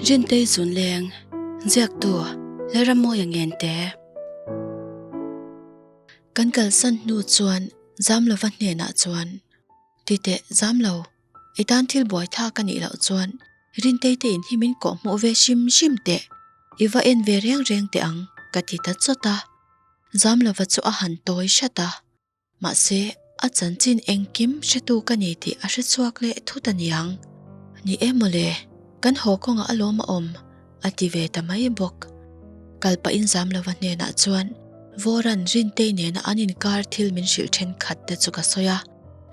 Rintei Zunleng, Ziaktu, Lalrammawia Ngente. Kan kalsan hnu chuan Zamlova hnenah chuan, Titeh, Zamlo, i tan thil buai thlak a nih loh chuan Rintei te in hi min kawhhmuh ve hrim hrim teh, i va en ve reng reng teh ang, ka ti ta chawt a. Zamlova chu a han tawi hrat a. Mahse, a chanchin engkim hretu ka ni tih a hrechhuak leh thut a niang. Ni e mawle, kan haw kawngah a lawm a awm, a ti ve ta mai bawk. Kal pahin Zamlova hnenah chuan Vawran Rintei nena an inkar thil min hrilh thenkhat te chu ka sawi a,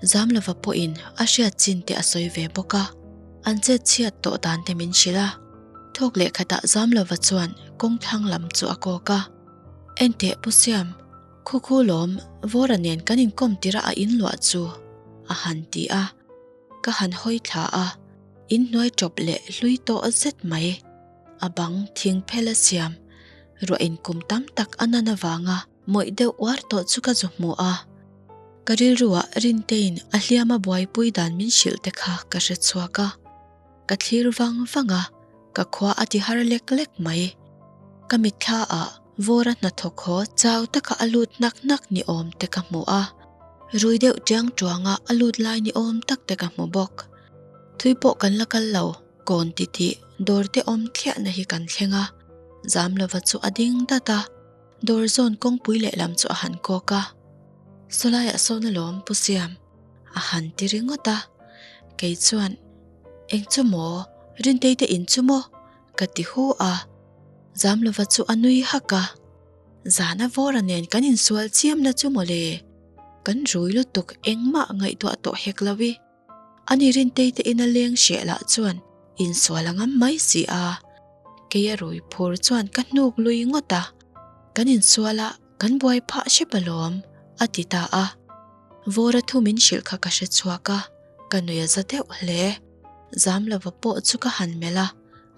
Zamlova pawhin a hriat chin te a sawi ve bawk a, an chet chhiat tawh dan te min hrilh a. Thawk leh khatah Zamlova chuan kawngthlang lam chu a kawk a, Enteh Pu Siam, Khu khu lawm, Vawra nen kan inkawm tirh a a inluah chu a han ti a, ka han hawi thla a, inhnuai tawp leh hlui tawh zet mai. A bang thing phel a siam, ruah inkum tam tak a nan avanga mawih deuh uar tawh chu ka zu hmu a. Ka rilruah Rinteiin a hliama buaipui dan min hrilh te kha ka hre chhuak a. Ka thlir vang vang a, ka khua a ti har lek lek mai. Ka mitthla ah Vawra hnathawk haw chau taka a lut hnak hnak ni awm te ka hmu a, rui deuh tiang tuanga a lut lai ni awm tak te ka hmu bawk. Thui pawh kan la kal lo, kawn titih dawr te awm thliahna hi kan thleng a, Zamlova chu a ding dat a, dawr zawn kawngpui lehlam chu a han kawk a. Sawlaiah sawn alawm Pu Siam. A han ti ringawt a, kei chuan, Eng chu maw? Rintei te in chu maw? ka ti hu a. Zamlova chu a nui hak a, Zana Vawra nen kan insual chiamna chu maw le? Kan rui lutuk engmah ngaihtuah tawh hek lo i. Ani Rintei te ina leng hreh lah chuan insual a ngam mai si a. Kei a rui phur chuan ka hnuk lui ngawt a, kan insual a, kan buai phah hrep alawm, a ti ta a. Vawra thu min hrilh kha ka hre chhuak a, ka nui a za deuh hle. Zamlova pawh chu ka han melh a,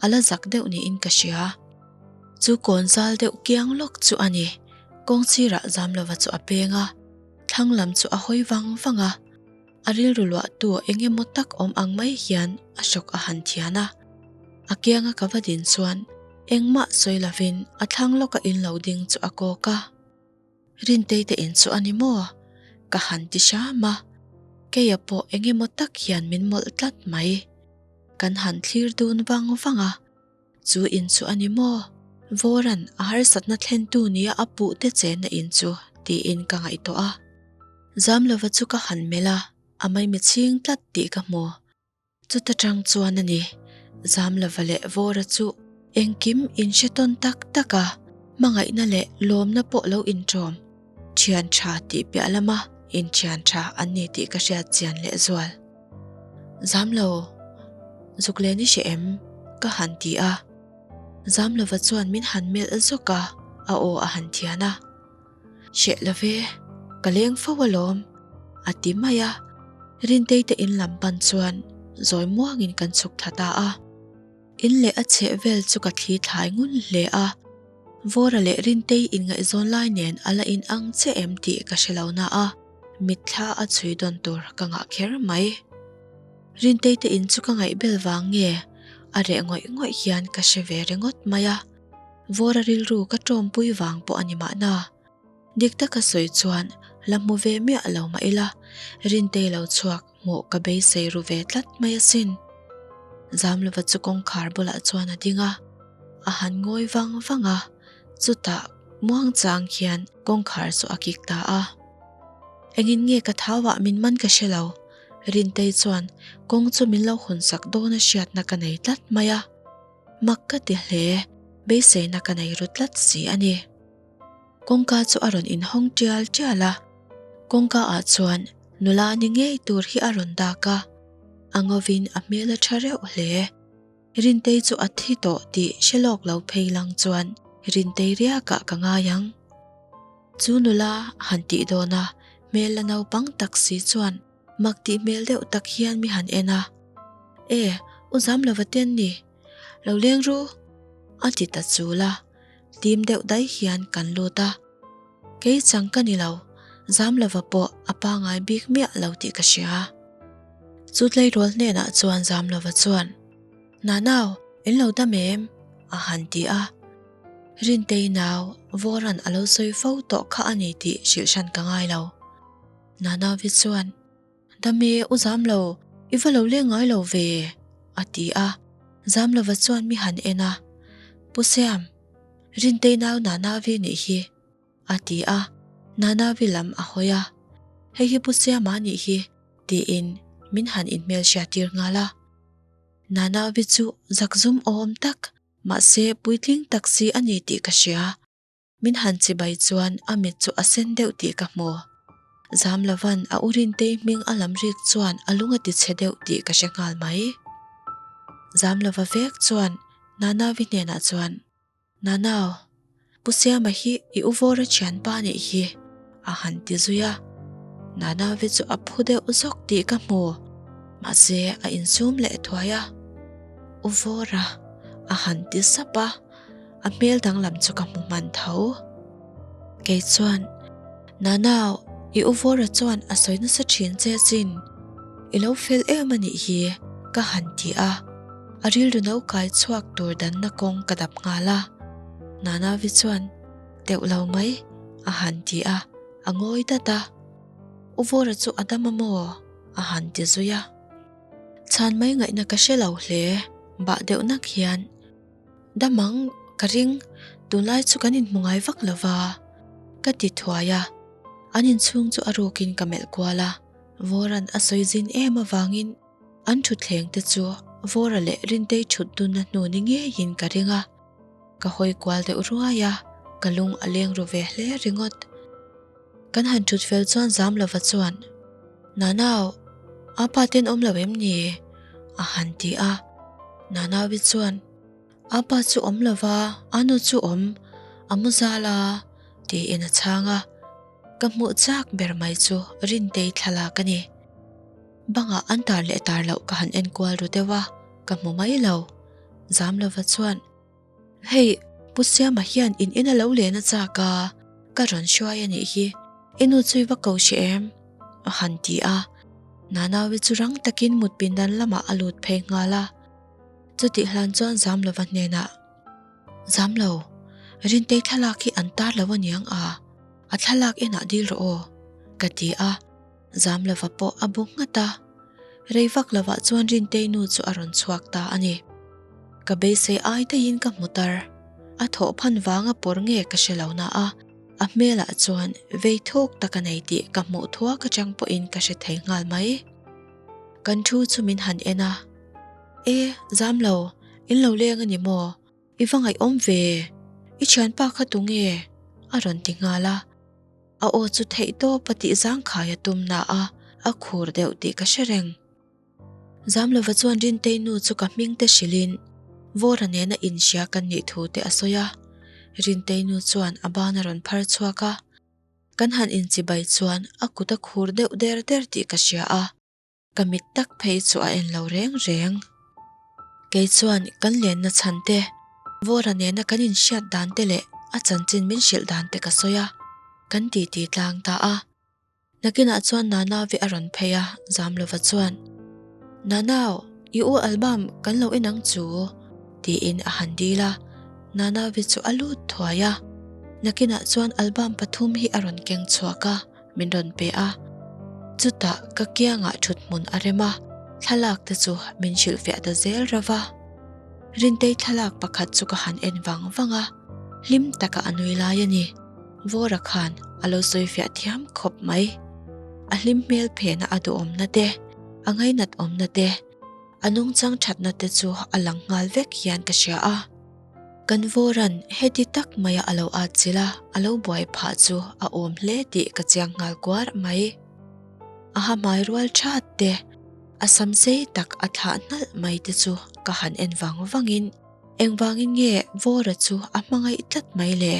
a la zak deuh niin ka hria. Chu kawn zal deuh kiang lawk chu a ni. Kawng chirah Zamlova chu a peng a, thlang lam chu a hawi vang vang a. A rilru luahtu eng emaw tak awm ang mai hian a hrawk a han thian a. A kianga ka va din chuan engmah sawi lovin a thlang lawka in lo ding chu a kawk a. Rintei te in chu a ni maw? Ka han ti hram a, keia pawh eng emaw tak hian min mawlh tlat mai. Kan han thlir dun vang vang a, chu in chu a ni maw? Vawran a harsatna thlentu nia a puh te chenna in chu tiin ka ngaihtuah a. Zamlova chu ka han melh a, a maimi chhing tlat tih ka hmu. Chuta tang chuan a ni, Zamlova leh Vawra chu engkim inhre tawn tak tak a, hmangaihna leh lawmna pawh lo inṭawm, thian tha tih piah lama inthian tha an ni tih ka hriat chian leh zual. Zamlo, zuk len i hre em? ka han ti a. Zamlova chuan min han melh zawk a, a aw a han thian a. Hreh lo ve, ka leng fo alawm, a ti mai a. Rintei te in lam pan chuan zawi muangin kan chhuk thla ta a. In leh a chheh vel chu ka thli thlai ngun hle a. Vawra leh Rintei inngaihzawn lai nen a la in ang che em tih ka hre lo na a, mitthla a chhui dawn tur ka ngah kher mai. Rintei te in chu ka ngaihbel vang nge a reh ngawih ngawih hian ka hre ve ringawt mai a. Vawra rilru ka tawmpui vang pawh a ni mahna. Dik taka sawi chuan la hmu ve miah lo mah ila, Rintei lo chhuak hmuh ka beisei ru ve tlat mai asin. Zamlova chu kawngkhar bulah chuan a ding a, a han ngawi vang vang a, chutah muang chang hian kawngkhar chu a kik ta a. Engin nge ka thau ah min man ka hre lo, Rintei chuan kawng chu min lo hawnsak dawn a hriatna ka nei tlat mai a. Mak ka ti hle, beiseina ka nei ru tlat si a ni. Kawngka chu a rawn inhawng tial tial a, kawngka ah chuan nula ni ngei tur hi a rawn dak a, a ngawin a hmel a tha reuh hle. Rintei chu a thi tawh tih hre lawk lo phei lang chuan Rintei riakah ka ngai ang. Chu nula han tih dawn a, hmel la naupang tak si chuan Mak tih hmel deuh tak hian mi han en a, E, u zam lova ten ni, lo leng ru, a ti ta chul a, tim deuh daih hian kan lut a. Kei chang ka ni lo, zam lova pawh a pangai bik miah lo tih ka hria. Chu tleirawl hnenah chuan zam lova chuan, Nanau, In lo dam em? a han ti a. Rintei nau Vawran a lo sawi fo tawh kha a ni tih hrilh hran ka ngai lo. Nanavi chuan, Dam e, u zam lo, i va lo leng ngai lo ve, a ti a. Zamlova chuan mi han en a, Pu Siam, Rintei nau Nanavi nih hi, a ti a. Nanavi lam a hawi a, Hei hi Pu Siama nih hi, tiin min han inhmelhriat tir nghal a. Nanavi chu zakzum awm tak, mahse puitling tak si a ni tih ka hria. Min han chibai chuan a mit chu a sen deuh tih ka hmu. Zam lovan a u Rintei hming a lam rik chuan a lung a ti chhe deuh tih ka hre nghal mai. Zam lova vek chuan Nanavi hnenah chuan, Nanau, Pu Siama hi i u Vawra thianpa nih hi, a han ti zui a. Nanavi chu a phu deuh zawk tih ka hmu, mahse a insum leh thuai a. U Vawra, a han ti sap a. A hmel danglam chu ka hmu hman tho. Kei chuan, Nanau, i u Vawra chuan a sawi nasa thin che chin. I lo fel em a nih hi, ka han ti a. A rilru no kai chhuak tur danna kawng ka dap nghal a. Nanavi chuan, Teuh lo mai, a han ti a, a ngawi dat a. U Vawra chu a dam a maw? a han ti zui a. Chhan mai ngaihna ka hre lo hle, bah deuh nak hian. Damang, ka ring, tunlai chu kan inhmu ngai vak lo va, ka ti thuai a. An inchhung chu a rukin ka melh kual a, Vawra'n a sawi zin em avangin an thutthleng te chu Vawra leh Rintei thut dunna hnu ni ngeiin ka ring a. Ka hawi kual deuh ruai a, ka lung a leng ru ve hle ringawt. Kan han thut fel chuan zam lova chuan, Nanau, apa ten awm lo em ni? a han ti a. Nanaui chuan, Apa chu awm lova, a nu chu awm, a mu zal a, tiin a chhang a. Ka hmuh chak ber mai chu Rintei thlalak a ni. Bangah an tar leh tar loh ka han enkual ru deuh a, ka hmu mai lo. Zam lova chuan, Hei, Pu Siama hian in in a lo len a chak a, ka rawn hruai a nih hi, i nu chu i va ko hrih em? a han ti a. Nanaui chu rang takin mut pindan lamah a lut phei nghal a. Chutih hlan chuan Zamlova hnenah, Zamlo, Rintei thlalak hi an tar lo a niang a, a thlalak enah dil rawh aw, ka ti a. Zamlova pawh a bu nghat a. Rei vak lovah chuan Rintei nu chu a rawn chhuak ta a ni. Ka beisei ai daihin ka hmu tar. A thawh phan vanga pawr nge ka hre lo na a, a hmelah chuan vei thuk tak a nei tih ka hmuh thuak atang pawhin ka hre thei nghal mai. Kan thu chu min han en a, E, Zamlo, in lo leng a ni maw? I va ngaihawm ve? I thianpa kha tunge? a rawn ti nghal a. A aw chu theih tawp a tih zangkhai a tum na a, a khur deuh tih ka hre reng. Zamlova chuan Rintei nu chu ka hming te hrilhin Vawra nena inhria kan nih thu te a sawi a. Rintei nu chuan a ban a rawn phar chhuak a, kan han inchibai chuan a kut a khur deuh der der tih ka hria a. Ka mit tak phei chu a en lo reng reng. Kei chuan kan lenna chhan te, Vawra nena kan inhriat dan te leh a chanchin min hrilh dan te ka sawi a, kan titi tlang ta a. Nakinah chuan Nanavi a rawn phei a, Zamlova chuan, Nanau, i u album kan lo en ang chu, tiin a han dil a. Nanavi chu a lut thuai a. Nakinah chuan album pathum hi a rawn keng chhuak a. Min rawn pe a, chutah ka kiangah thut hmun a rem a, thlalak te chu min hrilhfiah ta zel reuh va. Rintei thlalak pakhat chu ka han en vang vang a, hlim taka a nui lai a ni. Vawra khan a lo sawifiah thiam khawp mai. A hlim hmel phena a duhawmna te, a ngainat awmna te, a nungchang thatna te chu a lang nghal vek hian ka hria a. Kan Vawran heti tak maia a lo at chilh a, a lo buai phah chu a awm hle tih ka chiang nghal kuar mai. A ha hmai rual that te, a sam sei tak a thlah hnalh mai te chu ka han en vang vangin engvangin nge Vawra chu a hmangaih tlat mai le?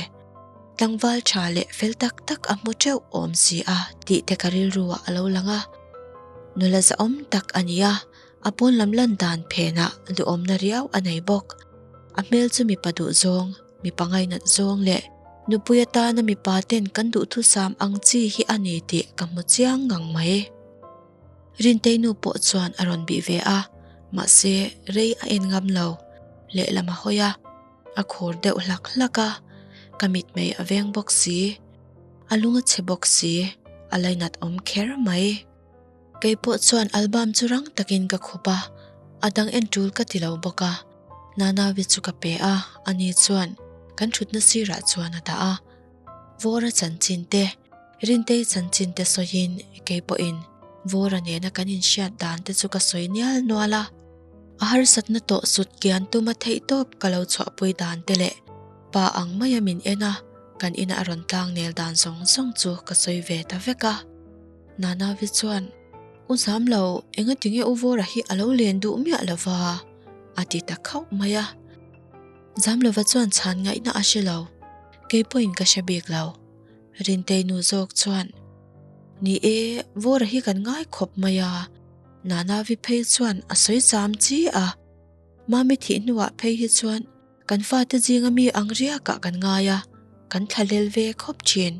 Tlangval tha leh fel tak tak a hmu teuh awm si a tih te ka rilru ah a lo lang a. Nula zahawm tak a ni a, A pawn lam lan dan phenah duhawmna riau a nei bawk. A hmel chu mipa duh zawng, mipa ngainat zawng leh nupui atana mipa ten kan duhthusam ang chi hi a ni tih ka hmu chiang ngang mai. Rintei nu pawh chuan a rawn bih ve a, mahse rei a en ngam lo. Lehlam a hawi a, a khur deuh hlak hlak a, ka mitmei a veng bawk si, a lung a chhe bawk si, a lainat awm kher mai. Kei pawh chuan album chu rang takin ka khup a, a dang en tul ka ti lo bawk a. Nanavi chu ka pe a, ani chuan kan thutna sirah chuan a dah a. Vawra chanchin te, Rintei chanchin te sawiin kei pawhin Vawra nena kan inhriat dan te chu ka sawi nial nual a. A harsatna tawh sut kian tuma theihtawp ka lo chhuahpui dan te leh pa ang maia min en a, kan ina a rawn tlang nel dan zawng zawng chu ka sawi ve ta vek a. Nanavi chuan, U zam lo, engatinge U Vawra hi a lo len duh miah lo va? a ti ta khauh mai a. Zam lova chuan chhan ngaihna a hre lo, kei pawhin ka hre bik lo. Rintei nu zawk chuan, Ni e, Vawra hi kan ngai khawp mai a. Nanavi phei chuan a sawi cham chi a. Mami thih hnuah phei hi chuan kan fate zinga mi ang riakah kan ngai a, kan thlalel ve khawp thin.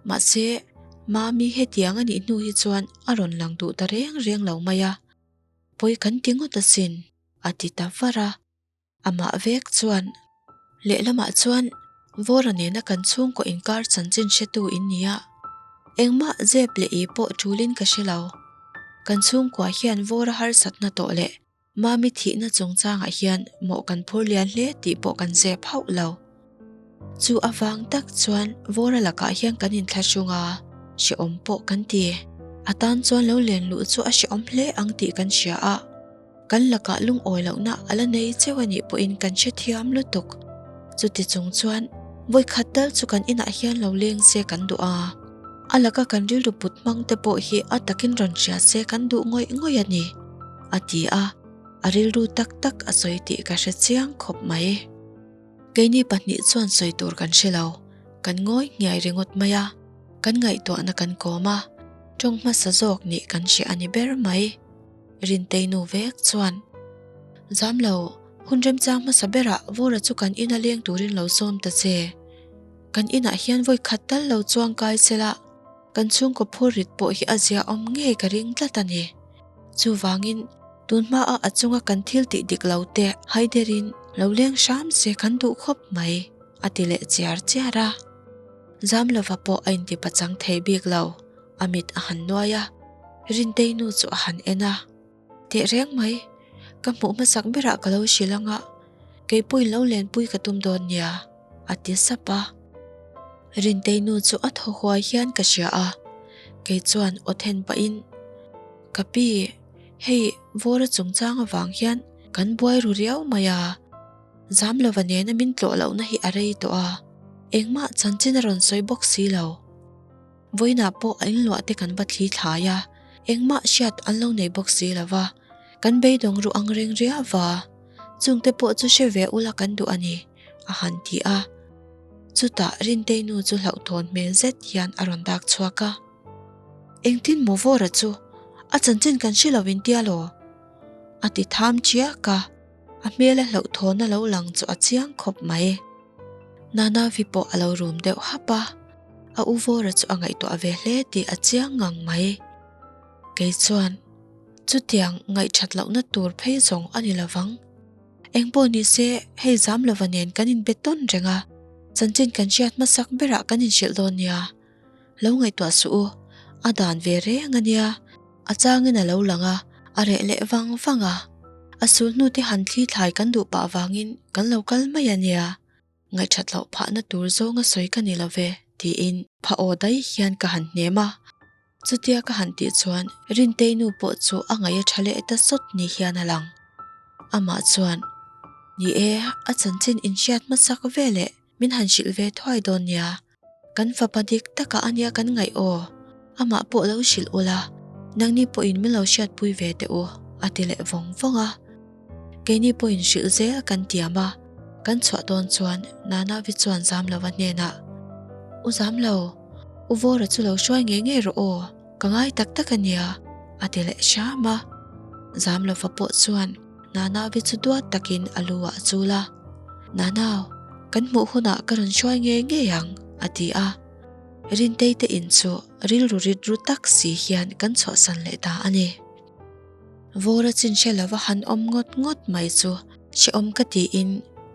Mahse, Mami hetiang a nih hnu hi chuan a rawn lang duh ta reng reng lo mai a, pawi kan ti ngawt asin, a ti ta var a. Amah vek chuan, Lehlamah chuan Vawra nena kan chhungkaw inkar chanchin hretu in ni a, engmah zep leh i pawh tulin ka hre lo. Kan chhungkua hian Vawra harsatna tawh leh Mami thihna chungchangah hian mawh kan phur lian hle tih pawh kan zep hauh lo. Chu avang tak chuan Vawra lakah hian kan inthlahrung a, hrehawm pawh kan ti. A tan chuan lo len luh chu a hrehawm hle ang tih kan hria a, kan lakah lungawi lohna a la nei cheu a nih pawhin kan hrethiam lutuk. Chuti chung chuan vawikhat tal chu kan inah hian lo leng se kan duh a, a laka kan rilru put hmang te pawh hi a takin rawn hria se kan duh ngawih ngawih a ni. A ti a, a rilru tak tak a sawi tih ka hre chiang khawp mai. Keini pahnih chuan sawi tur kan hre lo, kan ngawi nghiai ringawt mai a, kan ngaihtuahna kan kawm a, tawng hmasa zawk nih kan hre a ni ber mai. Rintei nu vek chuan, Zam lo, hun remchang hmasa berah Vawra chu kan ina leng turin lo sawm ta che. Kan inah hian vawi khat tal lo chuang kai se la, kan chhungkaw phur rit pawh hi a zia awm ngei ka ring tlat a ni. Chuvangin, tun hmaa a chunga kan thil tih dik lo te haiderin lo leng hram se kan duh khawp mai, a ti leh chiar chiar a. Zamlova pawh a inti pachang thei bik lo, a mit a han nuai a, Rintei nu chu a han en a. Tehreng mai, ka hmuh hmasak berah ka lo hrilh anga, keipawhin lo lenpui ka tum dawn nia, a ti sap a. Rintei nu chu a thaw huai hian ka hria a, kei chuan aw then pahin, Ka pi, hei Vawra chungchang avang hian kan buai ru riau mai a, Zamlova nena min tlawh lohna hi a rei tawh a, engmah chanchin a rawn sawi bawk si lo. Vawiinah pawh a inluah te kan va thli thlai a, engmah hriat an lo nei bawk si lo va, kan beidawng ruh ang reng riau va, chungte pawh chu hre ve ula kan duh a ni, a han ti a. Chutah Rintei nu chu hlauhthawn hmel zet hian a rawn dak chhuak a. Engtin maw Vawra chu a chanchin kan hre lo in tia law? A ti tham chiak a, a hmela hlauhthawn a lo lang chu a chiang khawp mai. Nanavi pawh a lo rum deuh hap a, a u Vawra chu a ngaihtuah ve hle tih a chiang ngang mai. Kei chuan chutiang ngaihthat lohna tur phei zawng a ni lovang. Engpawh ni se, hei zam lova nen kan inbe tawn reng a, chanchin kan hriat hmasak berah kan inhrilh dawn nia. Lo ngaihtuah suh u, a dan ve reng a nia. A changin a lo lang a, a reh leh vang vang a. A sul hnute han thli thlai kan duh pah vangin kan lo kal mai a nia. Ngaihthat loh phahna tur zawnga sawi ka ni lo ve, tiin pha aw daih hian ka han hnem a. Chutia ka han tih chuan Rintei nu pawh chu a ngaih a tha leh ta sawt ni hian a lang. Amah chuan, Ni e, a chanchin inhriat hmasak ve leh min han hrilh ve thuai dawn nia. Kan fapa dik takah a nia kan ngaih aw, amah pawh lo hrilh ula, nangni pawhin min lo hriatpui ve teh u, a ti leh vawng vawng a. Keini pawhin hrilh zel kan tiam a, kan chhuah dawn chuan Nanavi chuan Zamlova hnenah, U Zamlo, U Vawra chu lo hruai ngei ngei rawh aw, ka ngai tak tak a nia, a ti leh hram a. Zamlova pawh chuan Nanavi chu duat takin a lu ah a chul a, Nanau, kan hmuh hunah ka rawn hruai ngei ngei ang, a ti a. Rintei te in chu rilru rit ru tak si hian kan chhuahsan leh ta a ni. Vawra chin hre lova han awm ngawt ngawt mai chu. Hrehawm ka tiin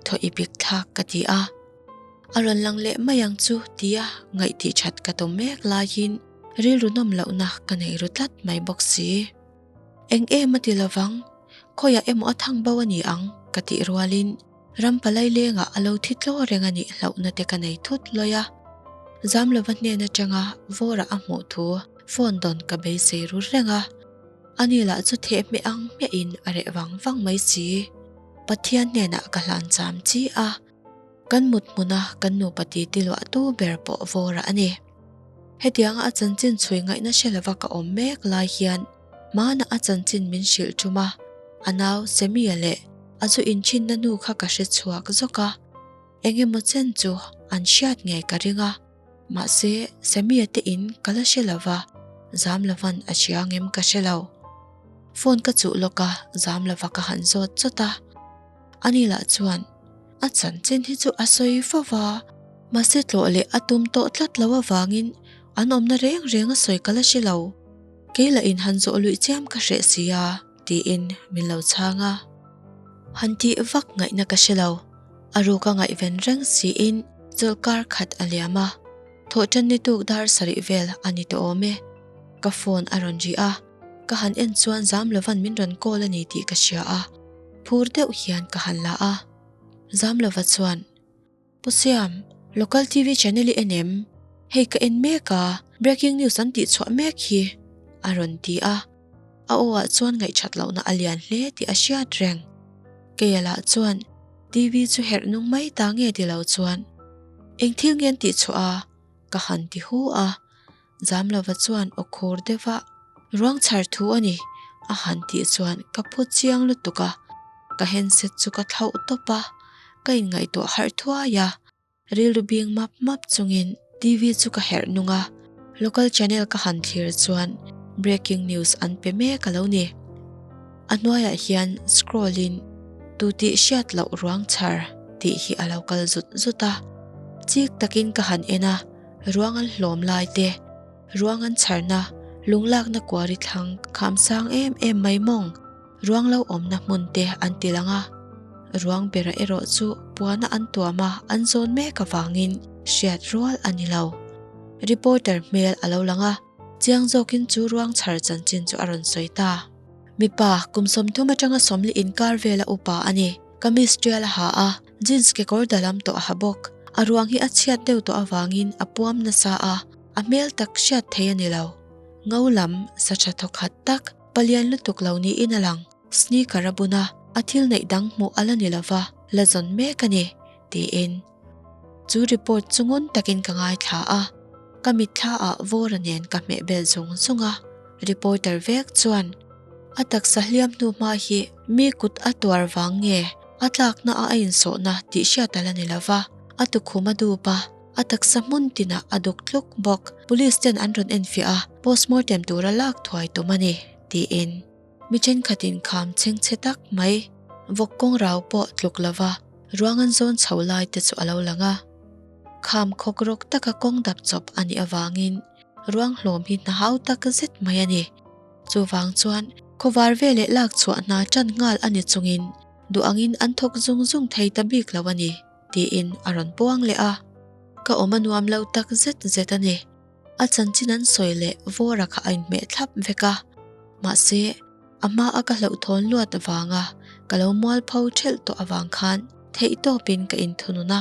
thaw i bik thlak ka ti a. A rawn lang leh mai ang chu tia ngaih tih that ka tum mek laiin rilru nawm lohna ka nei ru tlat mai bawk si. Eng em a ti lovang, khawiah emaw a thang bo a ni ang ka tih rualin ram palai lengah a lo thi tlaw reng a nih hlauhna te ka nei thut lawi a. Zamlova hnen atanga vawrah a hmuh thu phone dawn ka beisei ru reng a. Ani lah chu theh hmeh ang hmiahin a reh vang vang mai si. Pathian hnenah ka hlan cham chi a. Kan mut hmuna kan nupa titi luahtu ber pawh vawrah a ni. Hetianga a chanchin chhui ngaihna hre lova ka awm mek lai hian hmana a chanchin min hrilh tum a, a nau Sammy-a leh a zu inthinna nu kha ka hre chhuak zawk a, eng emaw chen chu an hriat ngei ka ring a, mahse Sammy-a te in ka la hre lova, zam lovan a hria ngem ka hre lo. Phone ka chuh lawk a, zam lova ka han zawt chawt a. Ani lah chuan a chanchin hi chu a sawi fo va, mahse tlawh leh a tum tawh tlat lo avangin an awmna reng reng a sawi ka la hre lo. Kei lah in han zawh luih chiam ka hreh si a, tiin min lo chhang a. Han tih vak ngaihna ka hre lo. A ruk a ngaihven reng siin chawlhkar khat a liam a, thawhṭan ni tuk dar sarih vel a ni tawh awm e. Ka phone a rawn ri a. Ka han en chuan zam lovan min rawn call a ni tih ka hria a, phur deuh hian ka han la a. Zam lova chuan, Pu Siam, local TV channel i en em? Hei ka en mek a, breaking news an tih chhuah mek hi, a rawn ti a. A aw ah chuan ngaihthat lohna a lian hle tih a hriat reng. Keia lah chuan TV chu herh nung mai ta nge ti lo chuan, Eng thil nge an tih chhuah a? ka han ti hu a. Zamlova chuan aw khur deuh a, Ruang chhar thu a ni, a han tih chuan ka phu chiang lutuk a, ka handset chu ka thlauh tawp a, ka inngaihtuah harh thuai a, rilru bing map map chungin TV chu ka herh nung a, local channel ka han thlir chuan breaking news an pe mek a lo ni. A hnuaiah hian scroll in tu tih hriat loh ruang chhar tih hi a lo kal zut zut a, chik takin ka han en a. Ruang an hlawm lai te, ruang an chharna, lunglakna kuari thlang kham sang em em mai mawng, ruang lo awmna hmun te an ti lang a. Ruang bera erawh chu puana an tuam a, an zawn mek avangin hriat rual a ni lo. Reporter hmel a lo lang a, chiang zawkin chu ruang chhar chanchin chu a rawn sawi ta. Mipa, kum 30 atanga 40 inkar vela upa a ni. Kamis tial a ha a, Jeans kekawr dalam tawh a ha bawk. A ruang hi a chhiat deuh tawh avangin a puam nasa a, a hmel tak hriat thei a ni lo. Ngo lam, sa tha thaw khat tak, palian lutuk lo niin a lang. Sneaker a bun a, a thil neih dang hmuh a la ni lova, la zawn mek a ni, tiin. Chu report chu ngun takin ka ngaithla a, ka mitthla ah Vawra nen ka hmeh bel zung zung a. Reporter vek chuan, A taksa hliam hnu hma hi mi kut a tuar vang nge? A tlakna a a insawhna tih hriat a la ni lova, a tukhum a dup a, a taksa hmun tinah a duk tluk bawk. Police ten an rawn enfiah a, postmortem tura lak thuai tum a ni, tiin mi thenkhatin kham chhengchhe tak mai, vawk kawng rau pawh tluk lova ruang an zawn chho lai te chu a lo lang a. Kham khawk rawk taka kawng dap chawp a nih avangin ruang hlawm hi hna hau tak zet mai a ni. Chuvang chuan khawvar veleh lak chhuah hna tan nghal a ni chungin duh angin an thawk zung zung thei ta bik lo a ni, tiin a rawn puang leh a. Ka awm a nuam lo tak zet zet a ni. A chanchin an sawi leh Vawra kha a inhmeh thlap vek a. Mahse, a hma a ka hlauhthawn luat vanga ka lo mualpho thelh tawh avang khan theihtawpin ka inthunun a,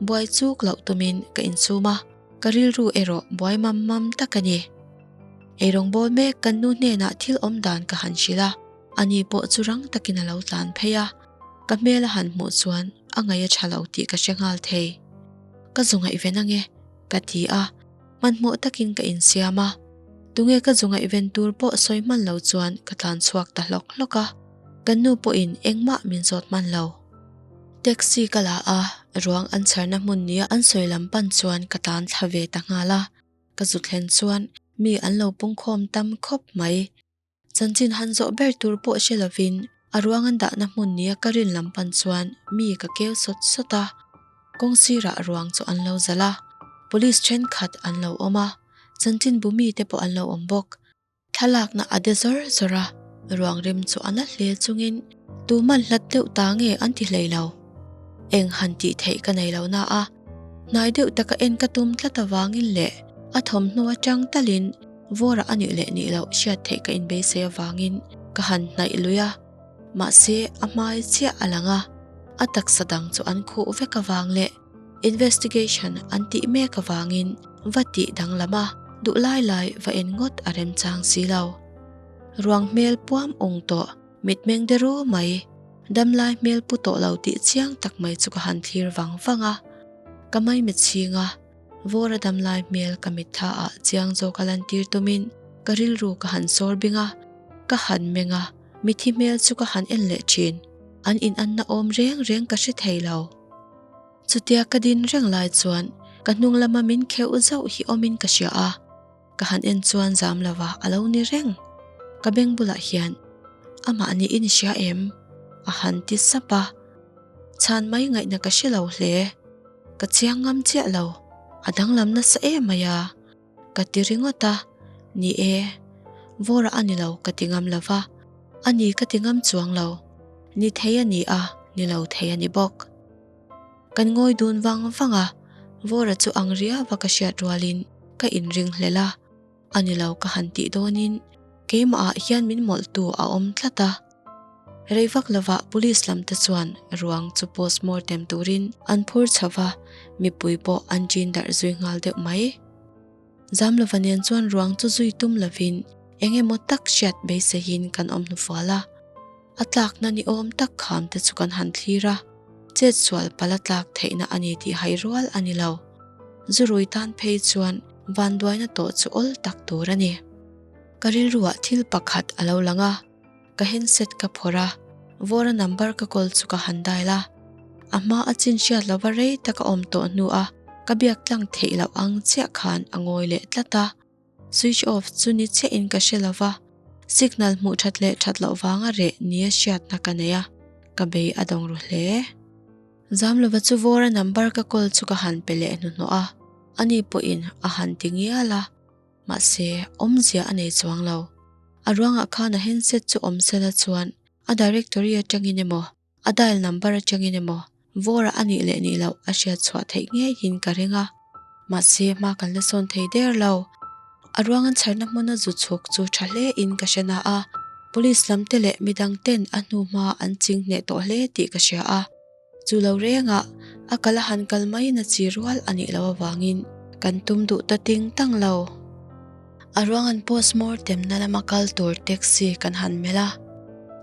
buai chuk loh tumin ka insum a. Ka rilru erawh buai mam mam tak a ni. Eirawng bawl mek kan nu hnenah thil awm dan ka han hrilh a, ani pawh chu rang takin a lo tlan phei a. Ka hmel a han hmuh chuan a ngaih a tha lo tih ka hre nghal thei. Ka zu ngaihven ange, ka ti a, hmanhmawh takin ka insiam a. Tunge ka zu ngaihven tur pawh sawi hman lo chuan ka tlan chhuak ta hlawk hlawk a, kan nu pawhin engmah min zawt hman lo. Taxi ka la a, ruang an chharna hmun nia an sawi lam pan chuan ka tlan thla ve ta nghal a. Ka zu thlen chuan mi an lo pungkhawm tam khawp mai. Chanchin han zawh ber tur pawh hre lovin a ruang an dahna hmun nia ka rin lam pan chuan mi ka keu sawt sawt a. Kawng sirah ruang chu an lo zalh a, police thenkhat an lo awm a, chanchinbu mite pawh an lo awm bawk. Thlalakna a de zawr zawr a, Ruang rim chu a na hle chungin tuman hlat deuh ta nge an ti hlei lo. Eng han tih theih ka nei lo na a, hnai deuh taka en ka tum tlat avangin leh a thawmhnaw atang talin vawra a nih leh nih loh hriat theih ka inbeisei avangin ka han hnaih lui a, mahse a hmai chiah a lang a, a taksa dang chu an khuh vek avang leh investigation an tih mek avangin va tih danglam a, duh lai lai va en ngawt a remchang si lo. Ruang hmel puam ung tawh, mitmeng de ru mai, damlai hmel pu tawh lo tih chiang tak mai chu ka han thlir vang vang a, ka maimit chhing a, Vawra damlai hmel ka mittha ah chiang zawk a lantir tumin ka rilru ka han sawr bing a, ka han meng a, mithi hmel chu ka han en leh thin, an inanna awm reng reng ka hre thei lo. Chutia ka din reng lai chuan ka hnung lama min kheuh zauh hi awmin ka hria a, ka han en chuan zam lova a lo ni reng. Ka beng bulah hian amah niin i hria em? a han ti sap a, chhan mai ngaihna ka hre lo hle. Ka chiang ngam chiah lo, a danglam nasa em mai a, ka ti ringawt a, ni e, Vawra a ni lo ka ti ngam lo va, a ni ka ti ngam chuang lo, ni thei a ni a, ni lo thei a ni bawk. Kan ngawi dun vang vang a, Vawra chu ang riau a ka hriat rualin ka inring hlel a, A ni lo ka han tih dawnin keimahah hian min mawlhtu a awm tlat a. Rei vak lovah police lam te chuan ruang chu postmortem turin an phur chho va, mipui pawh an ṭin darh zui nghal deuh mai. Zamlova nen chuan ruang chu zui tum lovin eng emaw tak hriat beiseiin kan awm hnufual a. A tlakna ni awm tak kham te chu kan han thlir a, chet sual pala tlak theihna a ni tih hai rual a ni lo. Zurui tan phei chuan vanduaina tawh chu awl tak tur a ni. Ka rilruah thil pakhat a lo lang a, ka handset ka phawrh a, Vawra number ka call chu ka han dial a, a hma a chin hriat lova rei tak a awm tawh hnuah ka biak tlang theih loh ang chiah khan a ngawi leh tlat a. Switch off chu ni chiah in ka hre lo va, signal hmuh that leh that loh vanga reh nia hriatna ka nei a, ka bei a dawng ru hle. Zamlova chu Vawra number ka call chu ka han pe leh hnuhnawh a, ani pawhin a han ti ngial a, mahse awmzia a nei chuang lo. A ruangah khan a handset chu awm sela chuan a directory atangin emaw, A dial number atangin emaw Vawra a nih leh nih loh a hriat chhuah theih ngeiin ka ring a, mahse hma kan la sawn thei der lo. A ruang an chharna hmuna zu chhuk chu tha hle in ka hre na a, police lam te leh midang ten a hnu hma an ching hneh tawh hle tih ka hria a. Chu lo rengah a kal a han kal mai na chi rual a nih loh avangin kan tum duh ta ting tang lo. A ruang an post mortem na lama kal tur taxi kan han melh a,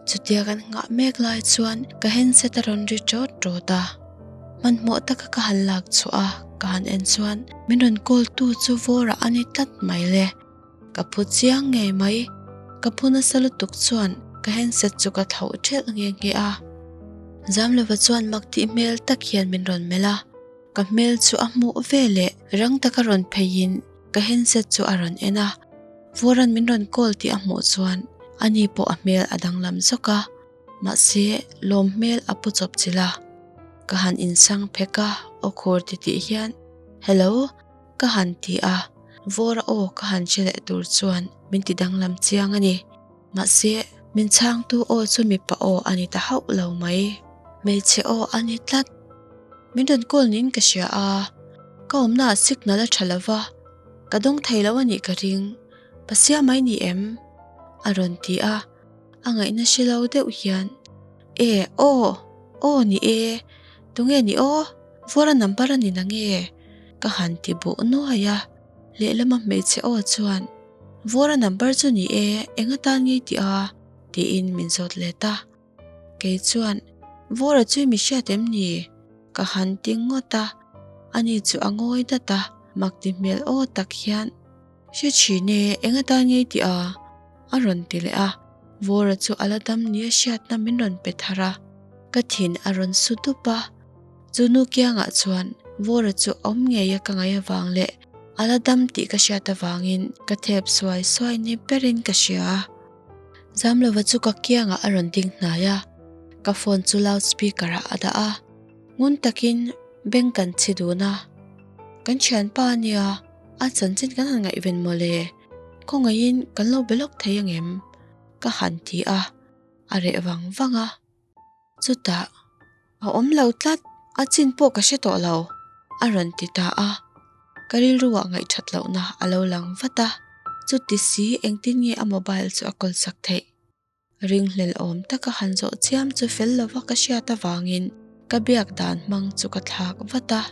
chutia kan nghah mek lai chuan ka handset a rawn ri ṭawt ṭawt a, hmanhmawh taka ka han lak chhuah a, ka han en chuan min rawn call tu chu Vawra a ni tlat mai le, ka phu chiang ngei mai, ka phu nasa lutuk chuan ka handset chu ka thlauh ṭhelh nghe nghe a, Zamlova chuan mak tih hmel tak hian min rawn melh a. Ka hmel chu a hmuh ve leh rang taka rawn pheiin ka handset chu a rawn en a, Vawran min rawn call tih a hmuh chuan ani pawh a hmel a danglam zawk a, mahse lawm hmel a pu chawp chilh a. Ka han insang phek a, aw khur ti tih hian Hello ka han ti a, Vawra aw ka han hre leh tur chuan min ti danglam chiang a ni. Mahse min chhangtu aw chu mipa aw a ni ta hauh lo mai, hmeichhe aw a ni tlat. Min rawn call niin ka hria a, ka awmna ah signal a tha lo va, ka dawng thei lo a nih ka ring, Pasia mai ni em? A rawn ti a, a ngaihna hre lo deuh hian, E, aw, aw ni e, tunge ni aw, Vawra number a ni nange? Ka han ti buh nuai a, lehlama hmeichhe aw chuan, Vawra number chu ni e, eng atan ngei tih a? Tiin min zawt let a. Kei chuan, Vawra chu i mi hriat em ni? Ka han ti ngawt a, ani chu a ngawi dat a, mak ti hmel aw tak hian, Hre thin e, eng atan ngei tih a? A rawn ti leh a, Vawra chu a la dam nia hriatna min rawn pe thar a, ka thin a rawn su dup a. Chu nu kiangah chuan Vawra chu awm ngei a ka ngaih avang leh a la dam tih ka hriat avangin ka thep suai suai ni berin ka hria. Zamlova chu ka kiangah a rawn ding hnai a, ka phone chu loud speaker ah a dah a, ngun takin beng kan chhi dun a, Kan thianpa a nia, a chanchin kan han ngaihven mawle, khawngaihin kan lo be lawk thei angem? Ka han ti a, a reh vang vang a. Chutah, A awm lo tlat, a chin pawh ka hre tawh lo, a rawn ti ta a. Ka rilruah ngaihthat lohna a lo lang vat a, chuti si engtin nge a mobile chu a kawl sak theih? Ringhlel awm taka han zawh chiam chu fel lova ka hriat avangin ka biak dan hmang chu ka thlak vat a.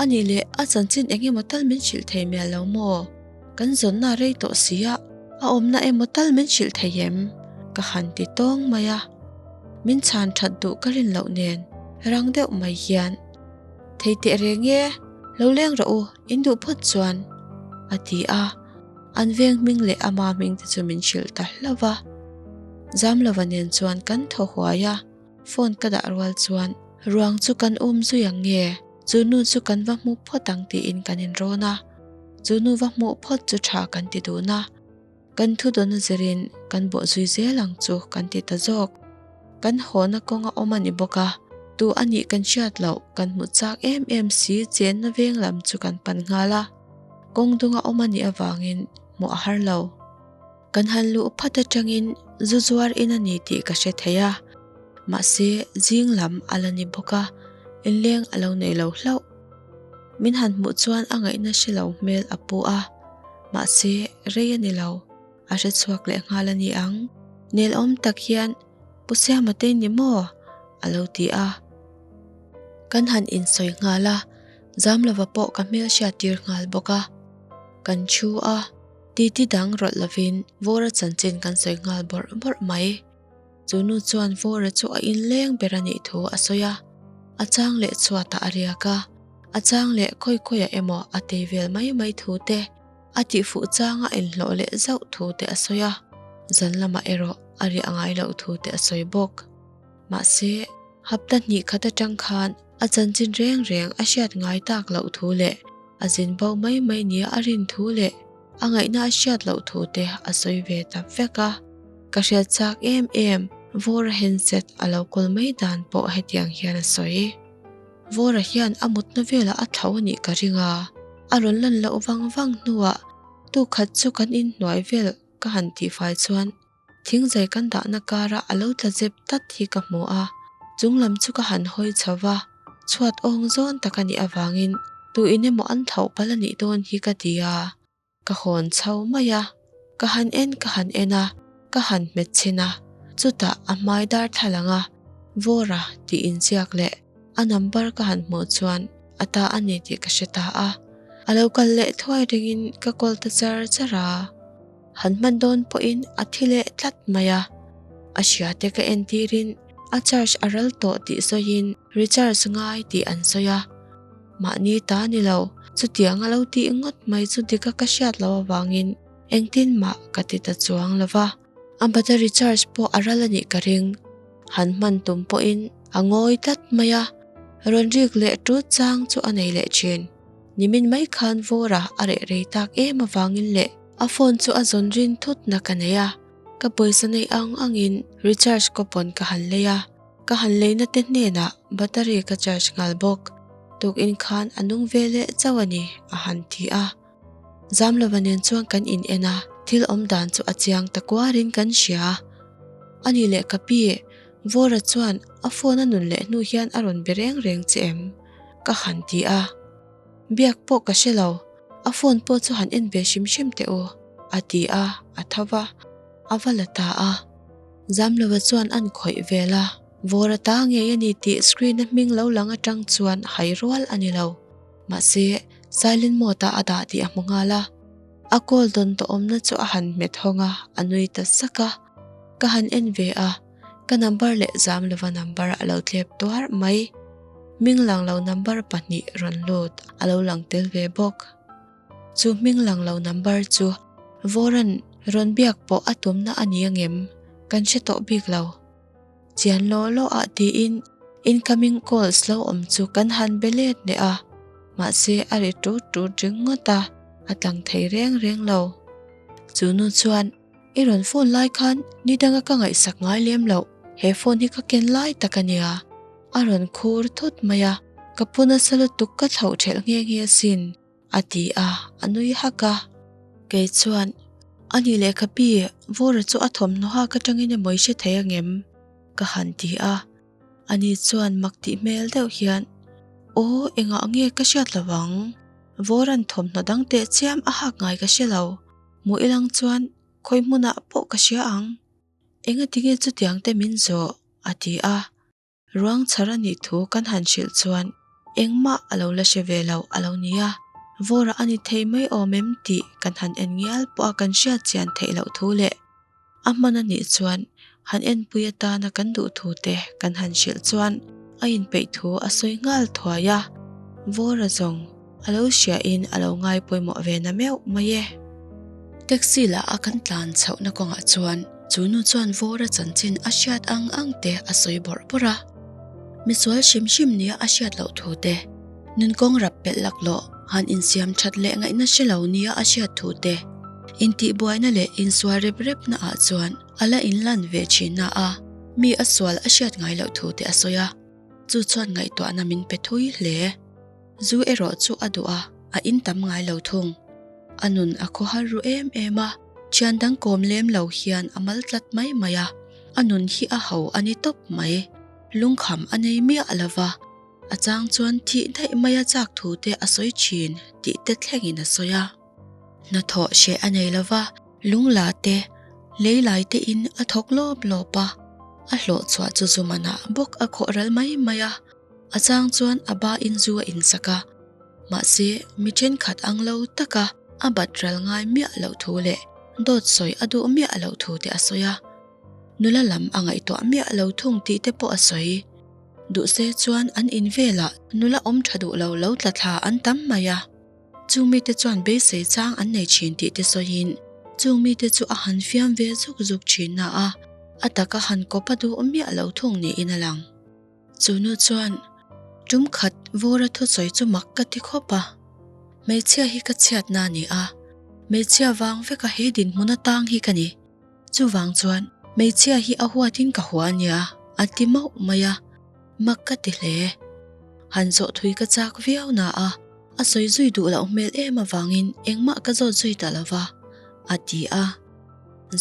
A nih leh a chanchin eng emaw tal min hrilh thei mial lo maw? Kan zawnna rei tawh si a, a awmna emaw tal min hrilh thei em? Ka han ti tawng mai a. Min chhan that duh ka rin loh nen rang deuh mai hian, Thei teh reng e, lo leng rawh u, in duh phawt chuan, a ti a. An veng hming leh ama hming te chu min hrilh ta hlauh va. Zamlova nen chuan kan thaw huai a, phone ka dah rual chuan ruang chu kan um zui ang nge, chu nu chu kan va hmu phawt ang tiin kan inrawn a. Chu nu va hmuh phawt chu tha kan ti dun a, kan thudawn a zirin kan bawh zui zel ang chu kan ti ta zawk. Kan hawna kawng a awm a ni bawk a, tu a nih kan hriat loh kan hmu chak em em si chenna veng lam chu kan pan nghal a. Kawng dung a awm a nih avangin hmuh a har lo. Kan han luh phat atangin zu zuar in a ni tih ka hre thei a, mahse zing lam a la ni bawk a, inleng a lo nei lo hlauh. Min han hmuh chuan a ngaihna hre lo hmel a pu a, mahse rei a ni lo, a hre chhuak leh nghal a ni ang. Nelawm tak hian Pu Siama te ni maw? a lo ti a. Kan han insawi nghal a, Zamlova pawh ka hmel hriat tir nghal bawk a. Kan thu a, titi dang rawlh lovin Vawra chanchin kan sawi nghal bawrh bawrh mai. Chu nu chuan Vawra chu a inleng ber a nih thu a sawi a, a chang leh chhuatah a riak a, a chang leh khawi khawiah emaw a tei vel mai mai thu te, a tihfuh changa inhlawh leh zauh thu te a sawi a, zan lamah erawh a riah ngai loh thu te a sawi bawk. Mahse, hapta hnih khat atang khan a chanchin reng reng a hriat ngai tak loh thu leh a zin bo mai mai nia a rin thu leh a ngaihna a hriat loh thu te a sawi ve ta vek a. Ka hriat chak em em, Vawra handset a lo kawl mai dan pawh hetiang hian a sawi. Vawra hian a mutna velah a thlo a nih ka ring a, a rawn lan loh vang vang hnuah tukhat chu kan inhnuai vel ka han tihfai chuan thingzai kan dahna karah a lo tla zep tlat hi ka hmu a, chunglam chu ka han hawi chho va, chhuat awng zawn tak a nih avangin tu in emaw an thlauh palh a nih dawn hi ka ti a. Ka hawn chho mai a, ka han en ka han en a, ka han hmet chhin a, chutah a hmai darthlalang a Vawra tih inziak leh a number ka han hmuh chuan a ta a ni tih ka hre ta a. A lo kal leh thuai ringin ka call ta char char a, han hman dawn pawhin a thi leh tlat mai a. A hria te ka entirin a charge a ral tawh tih sawiin recharge ngai tih an sawi a. Mahni ta ni lo, chutiang a lo tih ngawt mai chu dika ka hriat loh avangin engtin mah ka ti ta chuang lo va. A battery charge pawh a ral a nih ka ring. Han hman tum pawhin a ngawi tlat mai a, rawn rik leh tut chang chu a nei leh thin. Nimin mai khan Vawra a reh rei tak em avangin leh a phone chu a zawn rin thutna ka nei a, ka pawisa neih ang angin recharge coupon ka han lei a. Ka han leina te hnenah battery ka charge nghal bawk. Tukin khan a nung ve leh chauh a ni, a han ti a. Zamlova nen chuan kan in en a, thil awm dan chu a chiang ta kuarin kan hria. A ni leh ka pi, Vawra chuan a phone a nun leh hnu hian a rawn be reng reng che em? Ka han ti a. Biak pawh ka hre lo, a phone pawh chu han en ve hrim hrim teh u, a ti a, a tho va, a va la ta a. Zamlova chuan an khawih vel a, vawr a ta ngei a ni tih screen a hming lo lang atang chuan hai rual a ni lo. Mahse, silent mode ah a dah tih a hmu nghal a. A call dawn tawh awmna chu a han hmet hawng a, a nui ta sak a. Ka han en ve a, ka number leh Zamlova number a lo tlep tuar mai. Hming lang lo number pahnih rawn lut a lo lang tel ve bawk. Chu hming lang lo number chu Vawran rawn biak pawh a tumna a ni angem? Kan hre tawh bik lo. Chian law law ah tiin incoming calls lo awm chu kan han be let leh a, mahse a ri tut tut ringawt a, a tlang thei reng reng lo. Chu nu chuan I rawn phone lai khan ni danga ka ngaihsak ngai lem loh, he phone hi ka ken lai tak a nia. A rawn khur thut mai a, ka pu nasa lutuk ka thlauh thelh nghe nghe asin. A ti a, a nui hak a. Kei chuan, A nih leh ka pi, Vawra chu a thawmhnaw hak atangin emaw i hre thei angem? ka han ti a. Ani chuan mak tih hmel deuh hian, Aw, engah nge ka hriat lo ang? Vawra'n thawmhnaw dang teh chiam a hak ngai ka hre lo. Hmuh ilang chuan khawi hmunah pawh ka hria ang. Engati nge chutiang te min zawh? a ti a. Ruang chhar a nih thu kan han hrilh chuan engmah a lo la hre ve lo a lo ni a. Vawra a ni thei mai awm em tih kan han en ngial pawh a kan hriat chian theih loh thu leh A hman a nih chuan han enpui atana kan duh thu te kan han hrilh chuan a inpeih thu a sawi nghal thuai a, Vawra zawng a lo hriain a lo ngai pawimawh ve na meuh mai e. Taxi lah a kan tlan chhohna kawngah chuan chu nu chuan Vawra chanchin a hriat ang ang te a sawi bawrh bawrh a, misual hrim hrim nia a hriat loh thu te, Nun kawng rap pelh laklawh han insiam that leh ngaihna hre lo nia a hriat thu te, intihbuaina leh insual rep repna ah chuan a la inlan ve thin na a, mi a sual a hriat ngai loh thu te a sawi a, chu chuan ngaihtuahna min pe thui hle. Zu erawh chu a duh a, a in tam ngai lo thung. A nun a khawhar ru em em a, thian dang kawm lem lo hian a mal tlat mai mai a, a nun hi a ho a ni tawp mai. Lungkham a nei miah lo va. A chang chuan thih daih maia chak thu te a sawi thin tih te thlengin a sawi a. Hnathawh hreh a nei lova, lungla te, leilai te in a thawk lawp lawp a, a hlawh chhuah chu zu manah bawk a khawh ral mai mai a, a chang chuan a ba in zu a insak a, mahse mi thenkhat ang lo taka a bat ral ngai miah loh thu leh dawt sawi a duh miah loh thu te a sawi a, nula lam a ngaihtuah miah lo thung tih te pawh a sawi. Duhse chuan an in velah nula awm tha duh lo lo tla thla an tam mai a. Chung mite chuan beisei chang an nei thin tih te sawiin chung mite chu a han fiam ve zuk zuk thin na a, a taka han kawp a duh miah lo thung niin a lang. Chu nu chuan tum khat vawra thusawi chu mak ka ti khawp a. Hmeichhia hi ka chhiatna a ni a, hmeichhia vang veka he dinhmun atang hi ka ni. Chuvang chuan hmeichhia hi a huatin ka hua ania a ti mauh mai a, mak ka ti hle. Han zawh thui ka chak viau na a, a sawi zui duh loh hmel em avangin engmah ka zawt zui ta lo va, a ti a.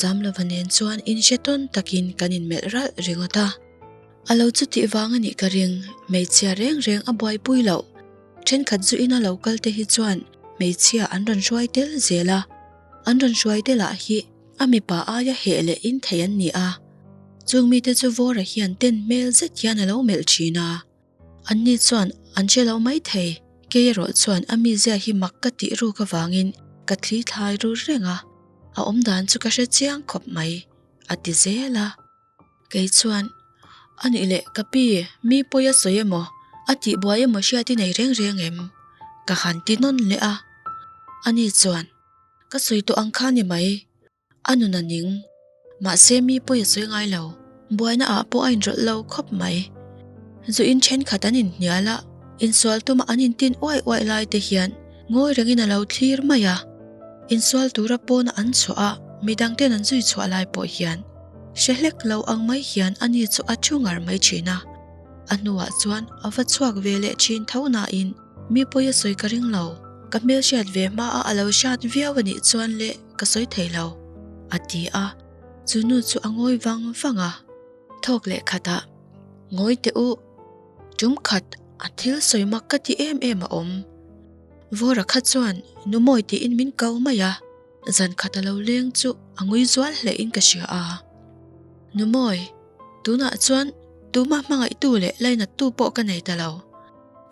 Zamlova nen chuan inhre tawn takin kan inmelh ralh ringawt a. A lo chutih vang a nih ka ring, hmeichhia reng reng a buaipui loh. Thenkhat zu ina lo kal te hi chuan hmeichhia an rawn hruai tel zel a, an rawn hruai te lah hi A mipa aia heh leh in thei an ni a, chung mite chu Vawra hian ten hmel zet hian a lo melh thin a. Anni chuan an hre lo mai thei, kei erawh chuan a mizia hi mak ka tih ruk avangin ka thli thlai ru reng a, a awmdan chu ka hre chiang khawp mai, a ti zel a. Kei chuan, A nih leh ka pi, mi pawi a sawi emaw, a tihbuai emaw hriat i nei reng reng em? Ka han ti nawn leh a. Ani chuan. Ka sawi tawh ang kha ni mai. A nun a ning. Mahse mi pawi a sawi ngai lo. Buaina ah pawh a inrawlh lo khawp mai. Zu in thenkhat an inhnial a, insual tuma an intin uaih uaih lai te hian ngawi rengin a lo thlir mai a. Insual tura pawna an chhuah a, midang ten an zui chhuah lai pawh hian hre hlek lo ang mai hian ani chu a thu ngar mai thin a. A hnuah chuan a va chhuak ve leh thin tho nain Mi pawi a sawi ka ring lo, ka hmel hriat ve hma a a lo hriat viau a nih chuan le ka sawi thei lo, a ti a, chu nu chu a ngawi vang vang a. Thawk leh khatah, Ngawi teh u, tum khat a thil sawi mak ka ti em em a awm. Vawra kha chuan nu mawi tiin min ko mai a, zan khat a lo leng chu a ngui zual hle in ka hria a. Nu mawi, tunah chuan tumah hmangaihtu leh lainattu pawh ka nei ta lo.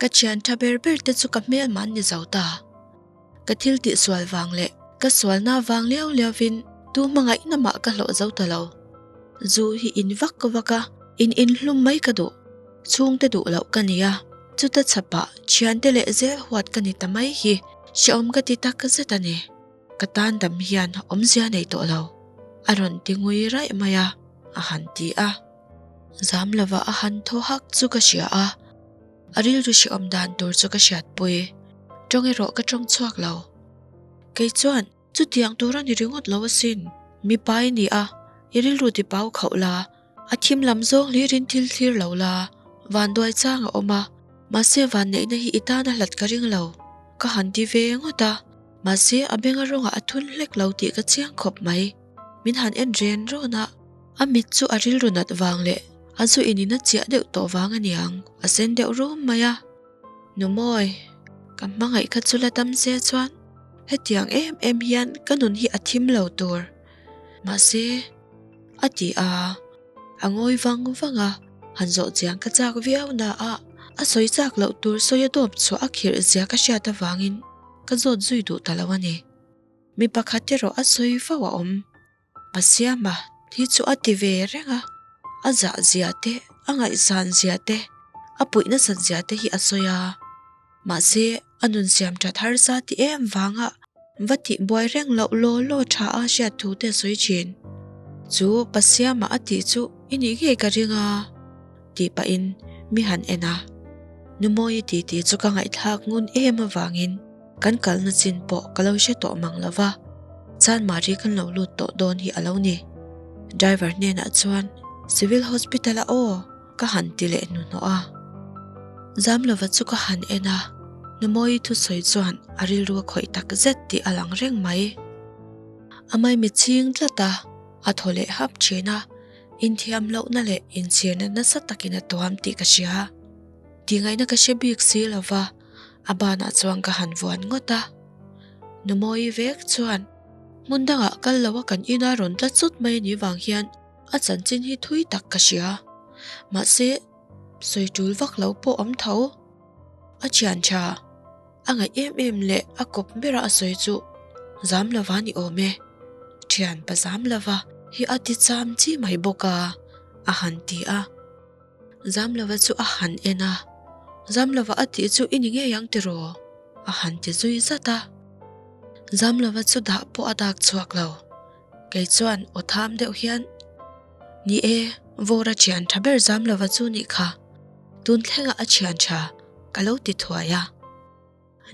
Ka thian tha ber ber te chu ka hmel man ni zo ta. Ka thil tih sual vang leh ka sualna vang liau liau in tu hmangaihna mah ka hlawh zo ta lo. Zu hi in vak vak a, in inhlum mai ka duh. Chhungte duh loh ka nia, chuta chhapah thiante leh zel huat ka ni ta mai hi hrehawm ka ti tak zet a ni. Ka tan dam hian awmzia nei tawh lo, a rawn ti ngui raih mai a, a han ti a. Zam lova a han thaw hak chu ka hria a, a rilru hrehawm dan tur chu ka hriatpui. Tawng erawh ka tawng chhuak lo. Kei chuan chutiang tur a ni ringawt lo asin, mipa i ni a, i rilru ti pau khauh la, a thim lam zawng hlirin thil thlir lo la, vanduai chang a awm a, mahse vanneihna hi i tan a hlat ka ring lo, ka han ti ve ngawt a. Mahse, a benga rawngah a thun hlek lo tih ka chiang khawp mai. Min han en ren rawn a, a mit chu a rilru nat vang leh a zu in in a chiah deuh tawh vang a niang, a sen deuh rum mai a. Numawi, ka hmangaih kha chu la dam se chuan hetiang em em hian ka nun hi a thim lo tur. Mahse, a ti a. A ngawi vang vang a, han zawh chiang ka chak viau na a, a sawi chak loh tur sawi a dawp chhuah a khirh zia ka hriat avangin ka zawt zui duh ta lo a ni. Mi pakhat erawh a sawi fo a awm. Pasiama hi chu a ti ve reng a, a zah zia te, a ngaihsan zia te, a puih nasat zia te hi a sawi a. Mahse, a nun siam that harsa ti em vanga va tih buai reng loh law law tha a hriat thu te a sawi thin. Chu Pasiama a tih chu i nih ngei ka ring a, tih pahin mi han en a. Numawi titi chu ka ngaihthlak ngun em avangin kan kalna chin pawh ka lo hre tawh mang lo va, Chanmari kan lo lut tawh dawn hi a lo ni. Driver hnenah chuan, Civil Hospital-a aw! Ka han ti leh hnuhnawh a. Zamlova chu ka han en a, Numawi thusawi chuan a rilru a khawih tak zet tih a lang reng mai. A maimi chhing tlat a, a thaw leh hap thin a, inthiam lohna leh inchhirna nasa takin a tuam tih ka hria. Tihngaihna ka hre bik si lova, a banah chuan ka han vuan ngawt a. Numawi vek chuan hmun dangah kal loa kan ina rawn tla chut mai a nih vang hian, A chanchin hi thui tak ka hria. Mahse, sawi tul vak lo pawh awm tho. A thian tha, a ngaih em em leh a kawp bera a sawi chu zam lova ni awm e. Thian pa zam lova hi a ti cham chi mai bawk a, a han ti a. Zam lova chu a han en a, Zam lova a tih chu i ni ngei ang tiraw? a han ti zui zat a. Zam lova chu dah pawh a dak chhuak lo. Kei chuan aw tham deuh hian, Ni e, Vawra thian tha ber zam lova chu nih kha, tun thlengah a thian tha ka lo ti thuai a.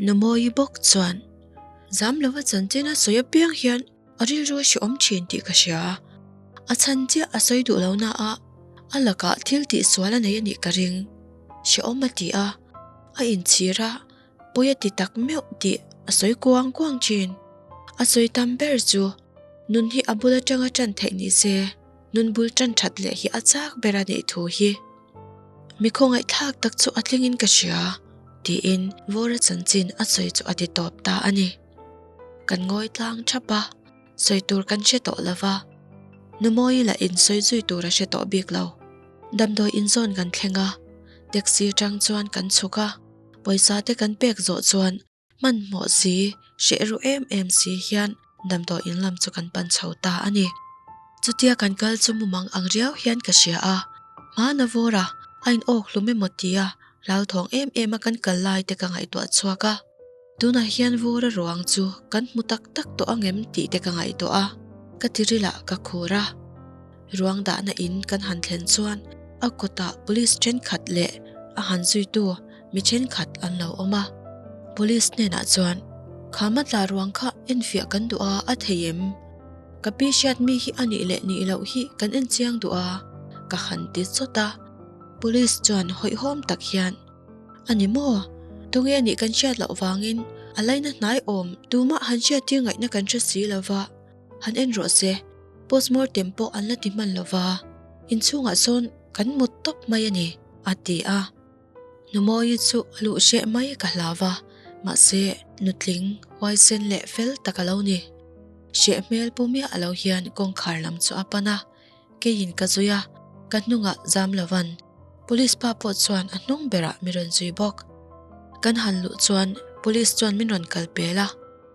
Numawi bawk chuan, Zam lova chanchin a sawi apiang hian a rilru a hrehawm thin tih ka hria. A chhan chiah a sawi duh lo na a, a lakah thil tihsual a nei a nih ka ring. Hrehawm a ti a, a inchhir a, Pawi a ti tak meuh tih a sawi kuang kuang thin. A sawi tam ber chu nun hi a bul atanga tan theih ni se, nun bul tan that leh hi a chak ber a nih thu hi. Mi khawngaihthlak tak chu a tlingin ka hria, tiin Vawra chanchin a sawi chu a ti tawp ta a ni. Kan ngawi tlang thap a, sawi tur kan hre tawh lo va, Numawi lah insawi zui tur a hre tawh bik lo. Damdawi inzawn kan thleng a, taxi atang chuan kan chhuk a. Pawisa te kan pek zawh chuan hmanhmawh si, hreh ru em em si hian damdawi in lam chu kan pan chho ta a ni. Chutia kan kal chu mumang ang riau hian ka hria a, hmana vawr a, a in awk hlum emaw tia hlauthawng em em a kan kal lai te ka ngaihtuah chhuak a. Tunah hian vawr a ruang chu kan hmu tak tak tawh ang em tih te ka ngaihtuah a, ka tirilah ka khur a. Ruang dahna in kan han thlen chuan a kawtah police thenkhat leh a han zuitu mi thenkhat an lo awm a. Police hnenah chuan, Kha matla ruang kha enfiah kan duh a, a thei em? Ka pi hriat mi hi a nih leh nih loh hi kan en chiang duh a, ka han ti chawt a. Police chuan hawihhawm tak hian, A ni maw? Tunge nih kan hriat loh vangin a laina hnai awm tumah han hriattir ngaihna kan hre si lo va, han en rawh se, postmortem pawh an la ti hman lo va, inchhungah sawn kan mut tawp mai a ni, a ti a. Numawi chu a luh hreh mai ka hlau va, mahse nutling, huaisen leh fel tak a lo ni. Hreh hmel pu miah lo hian kawngkhar lam chu a pan a. Keiin ka zui a, ka hnungah zam lovan Police pa pawh chuan a hnung berah min rawn zui bawk. Kan han luh chuan Police chuan min rawn kal pel a,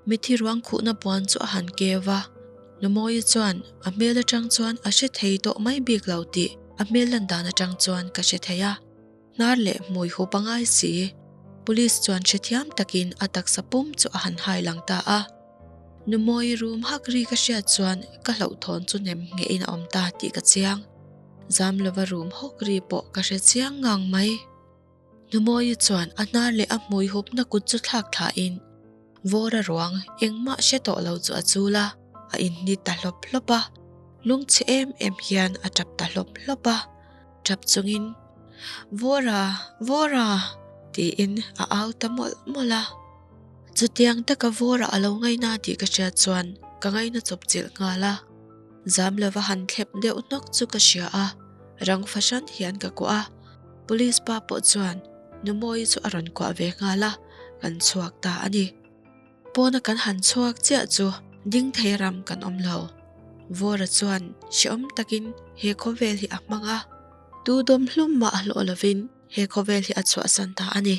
mithi ruang khuhna puan chu a han keu a. Numawi chuan a hmel atang chuan a hre thei tawh mai bik lo tih a hmel lan dan atang chuan ka hre thei a. Hnar leh hmui hup a ngai si. Police chuan hrethiam takin a taksa pum chu a han hai lang ta a. Numawi rum hak ri ka hriat chuan ka hlauhthawn chu nem ngehin a awm ta tih ka chiang. Zam lova rum hawk ri pawh ka hre chiang ngang mai. Numawi chuan a hnar leh a hmui hupna kut chu thlak thlahin Vawra ruang engmah hre tawh lo chu a chul a, a inhnit ta hlawp hlawp a. Lungchhe em em hian a tap ta hlawp hlawp a. Tap chungin, Vawra! Vawra! tiin a au ta mawlh mawlh a. Chutiang taka vawrah a lo ngaina tih ka hriat chuan ka ngaina chawp chilh nghal a. Zam lova han thlep deuh hnawk chu ka hria a, rang fahran hian ka kuah a. Police pa pawh chuan Numawi chu a rawn kuah ve nghal a, kan chhuak ta a ni. Pawna kan han chhuak chiah chu ding thei ram kan awm lo. Vawra chuan hrehawm takin he khawvel hi a hmang a, tu dawm hlum mah hlawh lovin he khawvel hi a chhuahsan ta a ni.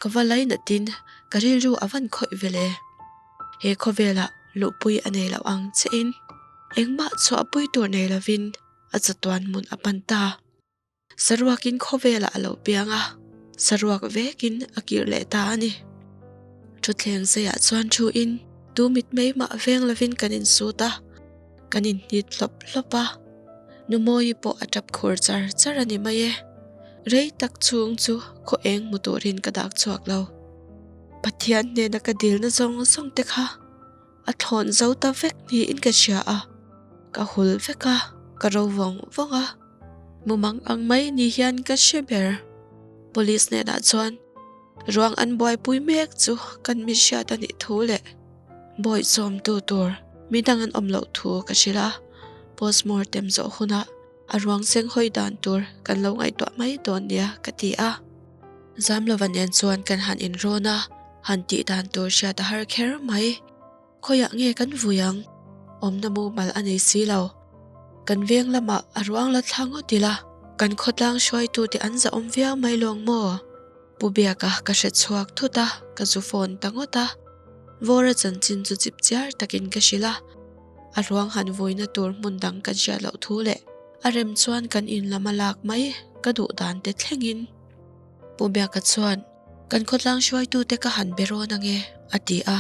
Ka va lainatin ka rilru a van khawih vel e. He khawvelah luhpui a nei loh ang chiahin engmah chhuahpui tur nei lovin a chatuan hmun a pan ta. Saruakin khawvelah a lo piang a, saruak vekin a kir leh ta a ni. Thutthleng zeiah chuan thuin tu mit mai mah veng lovin kan insut a, kan inhnit hlawp hlawp a. Numawi pawh a tap khur char char a ni mai e. Rei tak chhung chu khaw eng hmu turin ka dak chhuak lo. Pathian hnena ka dilna zawng zawng te kha a thlawn zo ta vek niin ka hria a, ka hul vek a, ka ro vawng vawng a. Mumang ang mai ni hian ka hre ber. Police hnenah chuan ruang an buaipui mek chu kan mi hriat a nih thu leh bawi chawmtu tur mi dang an awm loh thu ka hrilh a, postmortem zawh hunah a ruang seng hawi dan tur kan lo ngaihtuah mai dawn nia ka ti a. Zamlova nen chuan kan han inrawn a, han tih dan tur hriat a har kher mai. Khawiah nge kan vui ang? Awmna mumal a nei si lo. Kan veng lamah a ruang la thla ngawt ila, kan khawtlang hruaitute an zahawm viau mai lawng maw? Pu Biaka ka hre chhuak thut a, ka zu phone ta ngawt a. Vawra chanchin chu chip chiar takin ka hrilh a. A ruang han vuina tur hmun dang kan hriat loh thu leh a rem chuan kan in lam a lak mai ka duh dan te thlengin. Pu Biaka chuan, Kan khawtlang hruaitute ka han be rawn ange, a ti a.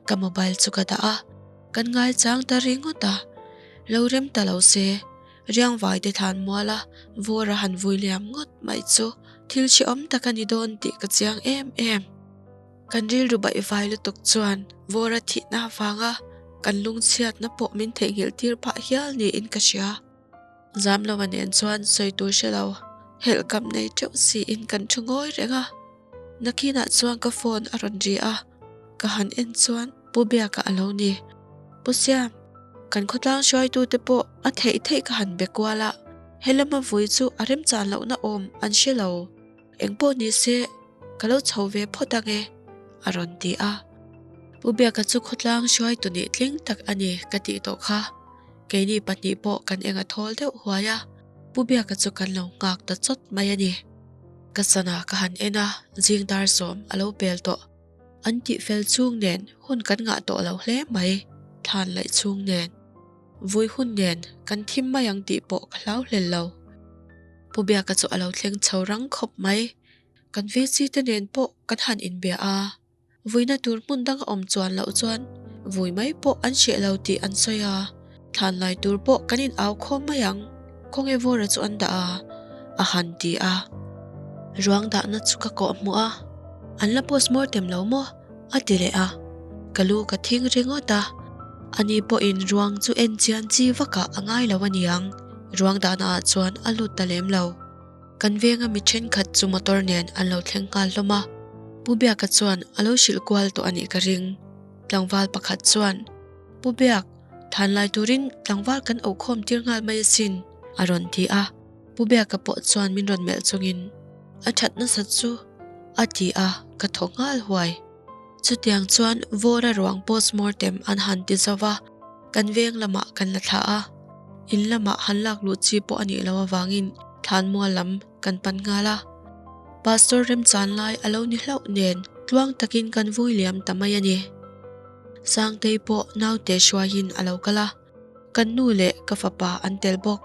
Ka mobile chu ka dah a, kan ngaichang ta ringawt a. Lo rem ta lo se, Riangvai te thlan mual a vawr a han vui liam ngawt mai chu thil hrehawm tak a ni dawn tih ka chiang em em. Kan rilru baihvai lutuk chuan vawr a thihna avanga kan lungchhiatna pawh min theihnghilh tir phah hial niin ka hria. Zamlova nen chuan sawi tur hre lo, helh kam nei teuh siin kan thu ngawi reng a. Nakinah chuan ka phone a rawn ri a, ka han en chuan Pu Biaka a lo ni. Pu Siam, kan khawtlang hruaitute pawh a theih theih ka han be kual a, helama vui chu a remchan lohna awm an hre lo. Engpawh ni se, ka lo chho ve phawt ang e, a rawn ti a. Pu Biaka chu khawtlang hruaitu nih tling tak a ni ka tih tawh kha. Keini pahnih pawh kan eng a thawl deuh huai a, Pu Biaka chu kan lo nghak ta chawt mai a ni. Ka sana ka han en a, zing dar sawm a lo pel tawh. An tih fel chhung nen hun kan ngah tawh lo hle mai, thlan laih chhung nen. Vui hun nen kan thim mai ang tih pawh ka hlau hlel lo. Pu Biaka chu a lo thleng chho rang khawp mai. Kan VC te nen pawh kan han inbia a. Vuina tur hmun dang a awm chuan loh chuan vui mai pawh an hreh lo tih an sawi a, thlan lai tur pawh kan in au khawm mai ang, khawnge Vawra chu an dah a, a han ti a. Ruang dahna chu ka kawh hmuh a, an la postmortem lo maw? a ti leh a, ka lu ka thing ringawt a, ani pawhin ruang chu en chian chi vakah a ngai lo aniang, ruang dahna ah chuan a lut ta lem lo. Kan venga mi thenkhat chu motor nen an lo thleng nghal hlawm a, Pu Biaka chuan a lo hrilh kual tawh a nih ka ring. Tlangval pakhat chuan, Pu Biak, than lai turin tlangval kan auhkhawm tir nghal mai asin, a rawn ti a. Pu Biaka pawh chuan min rawn melh chungin, A that nasat chu, a ti a, ka thaw nghal huai. Chutiang chuan Vawra ruang postmortem an han ti zo va, kan veng lamah kan la thlah a. In lamah han lak luh chi pawh a nih loh avangin thlanmual lam kan pan nghal a. Pastor remchan lai a lo ni hlauh nen tluang takin kan vui liam ta mai a ni. Sangtei pawh naute hruaiin a lo kal a, kan nu leh ka fapa an tel bawk.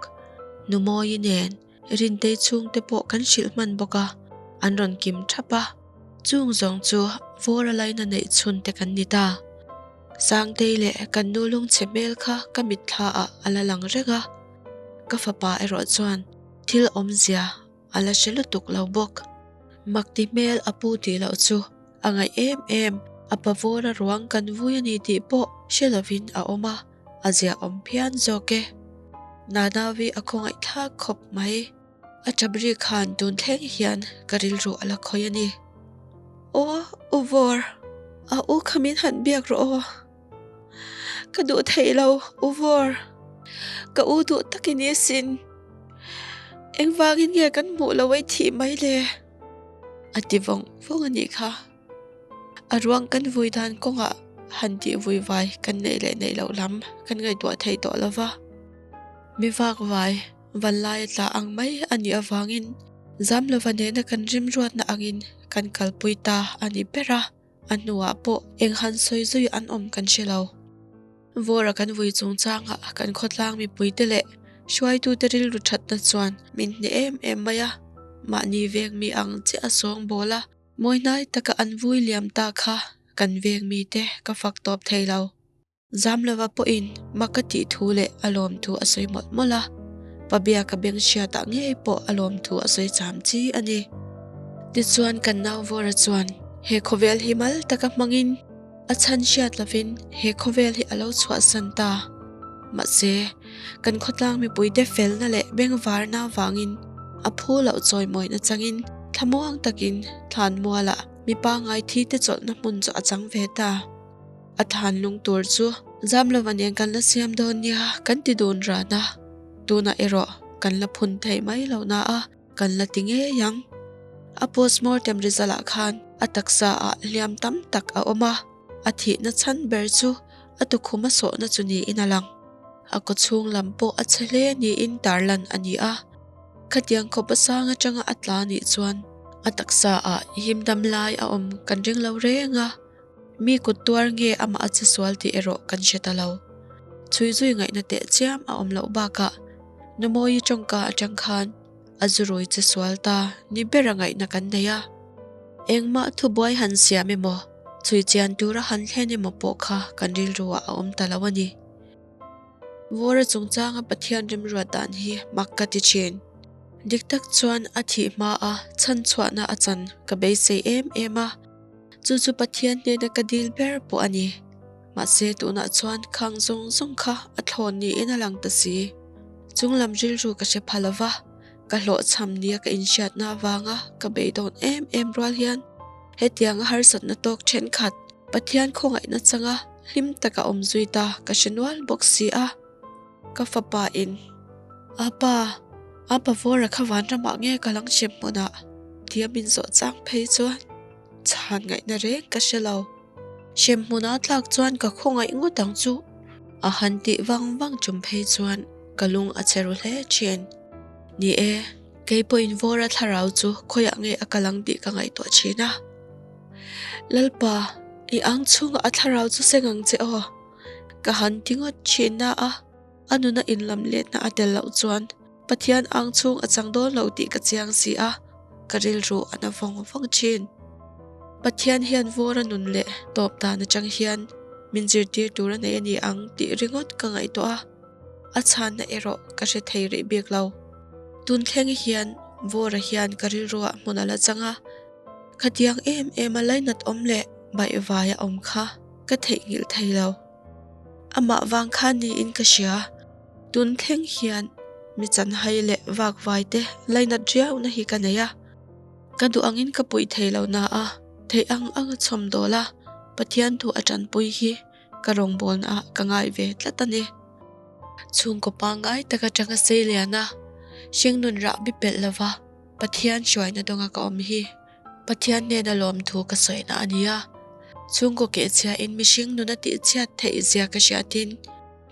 Numawi nen Rintei chhungte pawh kan hrilh hman bawk a, an rawn kim thap a. Chung zawng chu Vawra laina neih chhun te kan ni ta. Sangtei leh kan nu lungchhe hmel kha ka mitthla ah a la lang reng a. Ka fapa erawh chuan thil awmzia a la hre lutuk lo bawk. Makti hmel a pu tih loh chu a ngaih em em, a pa Vawra ruang kan vui a ni tih pawh hre lovin a awm a. A ziahawm phian zawk e. Nanavi a khawngaih thlak khawp mai. A tap ri khan tun thleng hian ka rilru a la khawi a ni. Aw, U Vawr! A u kha min han biak rawh aw. Ka duh theih lo, U Vawr. Ka u duh tak i ni asin. Engvangin nge kan hmuh lo ei thih mai le? A ti vawng vawng a nih kha. A ruang kan vui dan kawngah han tih vui vai kan neih leh neih loh lam kan ngaihtuah thei tawh lo va. Mi vak vai vanlai a tla ang mai a nih avangin Zamlova nena kan rimruatna angin kan kalpui ta a ni ber a, a hnuah pawh eng han sawi zui an awm kan hre lo. Vawra kan vui chungchangah kan khawtlang mipuite leh hruaitute rilru thatna chuan min hneh em em mai a, mahni veng mi ang chiah a sawngbawl a, mawihnai taka an vui liam ta kha kan veng mite ka fak tawp thei lo. Zamlova pawhin mak ka tih thu leh a lawm thu a sawi mawlh mawlh a, Pabia ka beng hriatah ngei pawh a lawm thu a sawi cham chi a ni. Tichuan kan nau Vawra chuan he khawvel hi mal taka hmangin a chhan hriat lovin he khawvel hi a lo chhuahsan ta. Mahse, kan khawtlang mipuite felna leh bengvarna avangin a phu loh chawimawina changin thlamuang takin thlanmualah mi pangngai thite chawlhna hmun chu a chang ve ta. A than lung tur chu Zamlova nen kan la siam dawn nia kan ti dun ran a, tunah erawh kan la phun thei mai lo na a, kan la ti ngei ang. A postmortem result ah khan a taksa ah hliam tam tak a awm a, a thihna chhan ber chu a tukhum a sawhna chu niin a lang. A kawchhung lam pawh a chhe hle niin tarlan a ni a, khatiang khawp a sang atanga a tla nih chuan a taksa ah himdam lai a awm kan ring lo reng a. Mi kut tuar nge amah a che sual tih erawh kan hre ta lo. Chhui zui ngaihna teh chiam a awm loh bakah Numawi tawngka atang khan a zurui che sual ta ni bera ngaihna kan nei a. Engmah thubuai han siam emaw, chhui chian tura han thlen emaw pawh kha kan rilruah a awm ta lo a ni. Vawra chungchanga Pathian remruat dan hi mak ka ti thin. Dik tak chuan a thih hmaa chhanchhuahna a chan ka beisei em em a. Chu chu Pathian hnena ka dil ber pawh a ni. Mahse tunah chuan khang zawng zawng kha a thlawn niin a lang ta si. Chunglam rilru ka hre pha lova, ka hlawhchham nia ka inhriatna avanga ka beidawn em em rual hian hetianga harsatna tawk thenkhat Pathian khawngaihna changa hlim taka awm zui ta ka hre nual bawk si a. Ka fapa in, Apa, apa Vawra kha vanramah nge ka lang hrem hmunah? tia min zawh chang phei chuan chhan ngaihna reng ka hre lo. Hrem hmunah tlak chuan ka khawngaih ngawt ang chu. A han tih vang vang tum phei chuan ka lung a che ru hle thin. Ni e, kei pawhin Vawra thlarau chu khawiah nge a kal ang tih ka ngaihtuah thin a. Lalpa, i ang chhungah a thlarau chu seng ang che aw. Ka han ti ngawt thin na a, a nuna inlam letna a tel loh chuan Pathian ang chhung a chang dawn lo tih ka chiang si a, ka rilru a na vawng vawng thin. Pathian hian vawr a nun leh tawp dan atang hian min zirtir tur a nei a ni ang tih ringawt ka ngaihtuah a, a chhanna erawh ka hre thei rih bik lo. Tun thleng hian vawra hian ka rilruah hmun a la chang a, khatiang em em a lainat awm leh baihvai a awm kha. Ka theihnghilh thei lo. Amah vang kha niin ka hria. Tun thleng hian mi chanhai leh vakvai te lainat riauna hi ka nei a. Ka duh angin ka puih thei lo na a, theih ang ang a chhawm dawl a, Pathian thu a tanpui hi ka rawngbawlna ah ka ngai ve tlat a ni. Chhungkaw pangngai tak atanga sei lian a, hringnun rahbi pelh lova Pathian hruaina dawnga ka awm hi. Pathian hnena lawmthu ka sawina a ni a, chhungkaw kehchhiain mihring nuna tihchhiat theih zia ka hriatin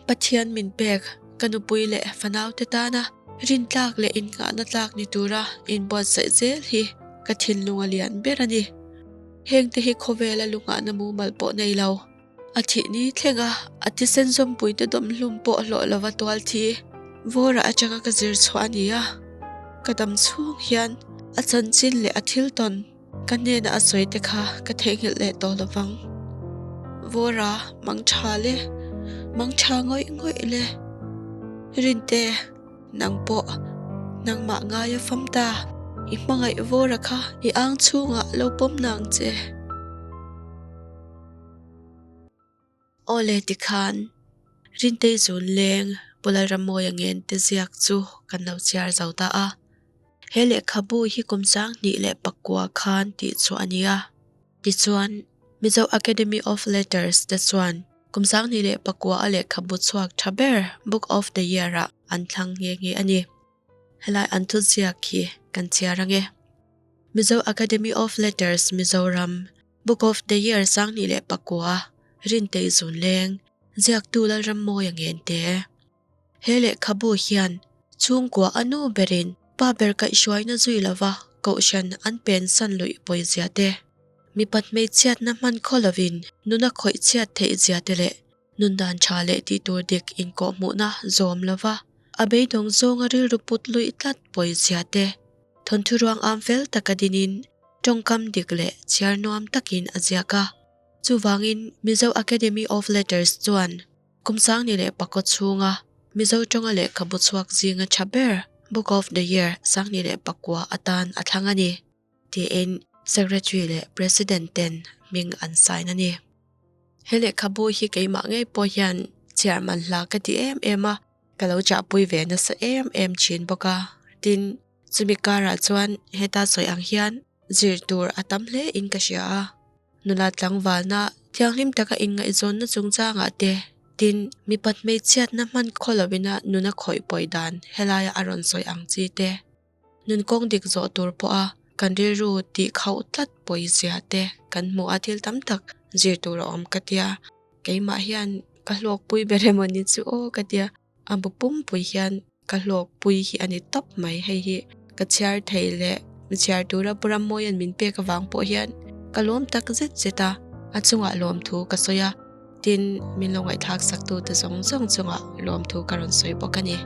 Pathian min pek ka nupui leh fanaute tana rintlak leh innghahna tlak ni tura inbuatsaih zel hi ka thinlung a lian ber a ni. Hengte hi khawvela lunghahna mumal pawh nei lo. A thih ni thleng a, a thisen zawmpuite dawmhlum pawh hlawh lova tual thi vawra atanga ka zir chhuah a ni a. Ka dam chhung hian a chanchin leh a thil tawn ka hnena a sawi te kha ka theihnghilh leh tawh lovang. Vawra mang tha le, mang tha ngawih ngawih le. Rinte, nang pawh nangmah ngaia fam ta, i hmangaih vawra kha i ang chhungah lo pawm nang che. Aw le tikhan Rintei zun leng Pu Lalrammawia ngen te ziak chu kan lo chhiar zo ta a. He lehkhabu hi kum 2009 khan tih chhuah a ni a. Tichuan. Mizo Academy of Letters te chuan kum 2009 a lehkhabu chhuak tha ber Book of the Year ah an thlang nghe nghe a ni. Helai an thuziak hi kan chhiar ange. Mizo Academy of Letters Mizoram Book of the Year 2009 Rintei Zunleng Ziaktu Lalrammawia Ngente He lehkhabu hian chhungkua a nu berin pa ber kaihhruaina zui lova kohhran an pensan luih pawizia te, mipat hmeichhiatna hman khaw lovin nuna khawih chhiat theih zia te leh nundan tha leh tih tur dik inkawhhmuhna zawm lova a beidawng zawnga rilru put luih tlat pawizia te, thawnthu ruang am fel taka dinin tawngkam dik leh chhiar nuam takin a ziak a. Chuvangin Mizo Academy of Letters chuan Kum 2009 chhunga Mizo tawnga lehkhabu chhuak zinga tha ber Book of the Year 2009 atan a thlang a ni, tiin Secretary leh President ten hming an sign a ni. He lehkhabu hi keimah ngei pawh hian chhiar man hla ka ti em em a, ka lo chahpui ve nasa em em thin bawk a. Tin, chumi karah chuan heta sawi ang hian zir tur a tam hle in ka hria a. Nula tlangvalna thianghlim taka inngaihzawnna chungchangah te, tin, mipat hmeichhiatna hman khaw lovina nuna khawih pawi dan helaia a rawn sawi ang chi te, nun kawng dik zawh tur pawha kan rilru tih khauh tlat pawizia te kan hmuh a thil tam tak zir tur a awm ka tia, keimah hian ka hlawkpui ber emaw ni chu aw ka tia. A bu pumpui hian ka hlawkpui hi a ni tawp mai. Hei hi ka chhiar thei leh mi chhiar tura Pu Rammawia'n min pek avang pawh hian ka lawm tak zet zet a, a chungah lawmthu ka sawi a, tin min lo ngaihthlak saktute zawng zawng chungah lawmthu ka rawn sawi bawk a ni.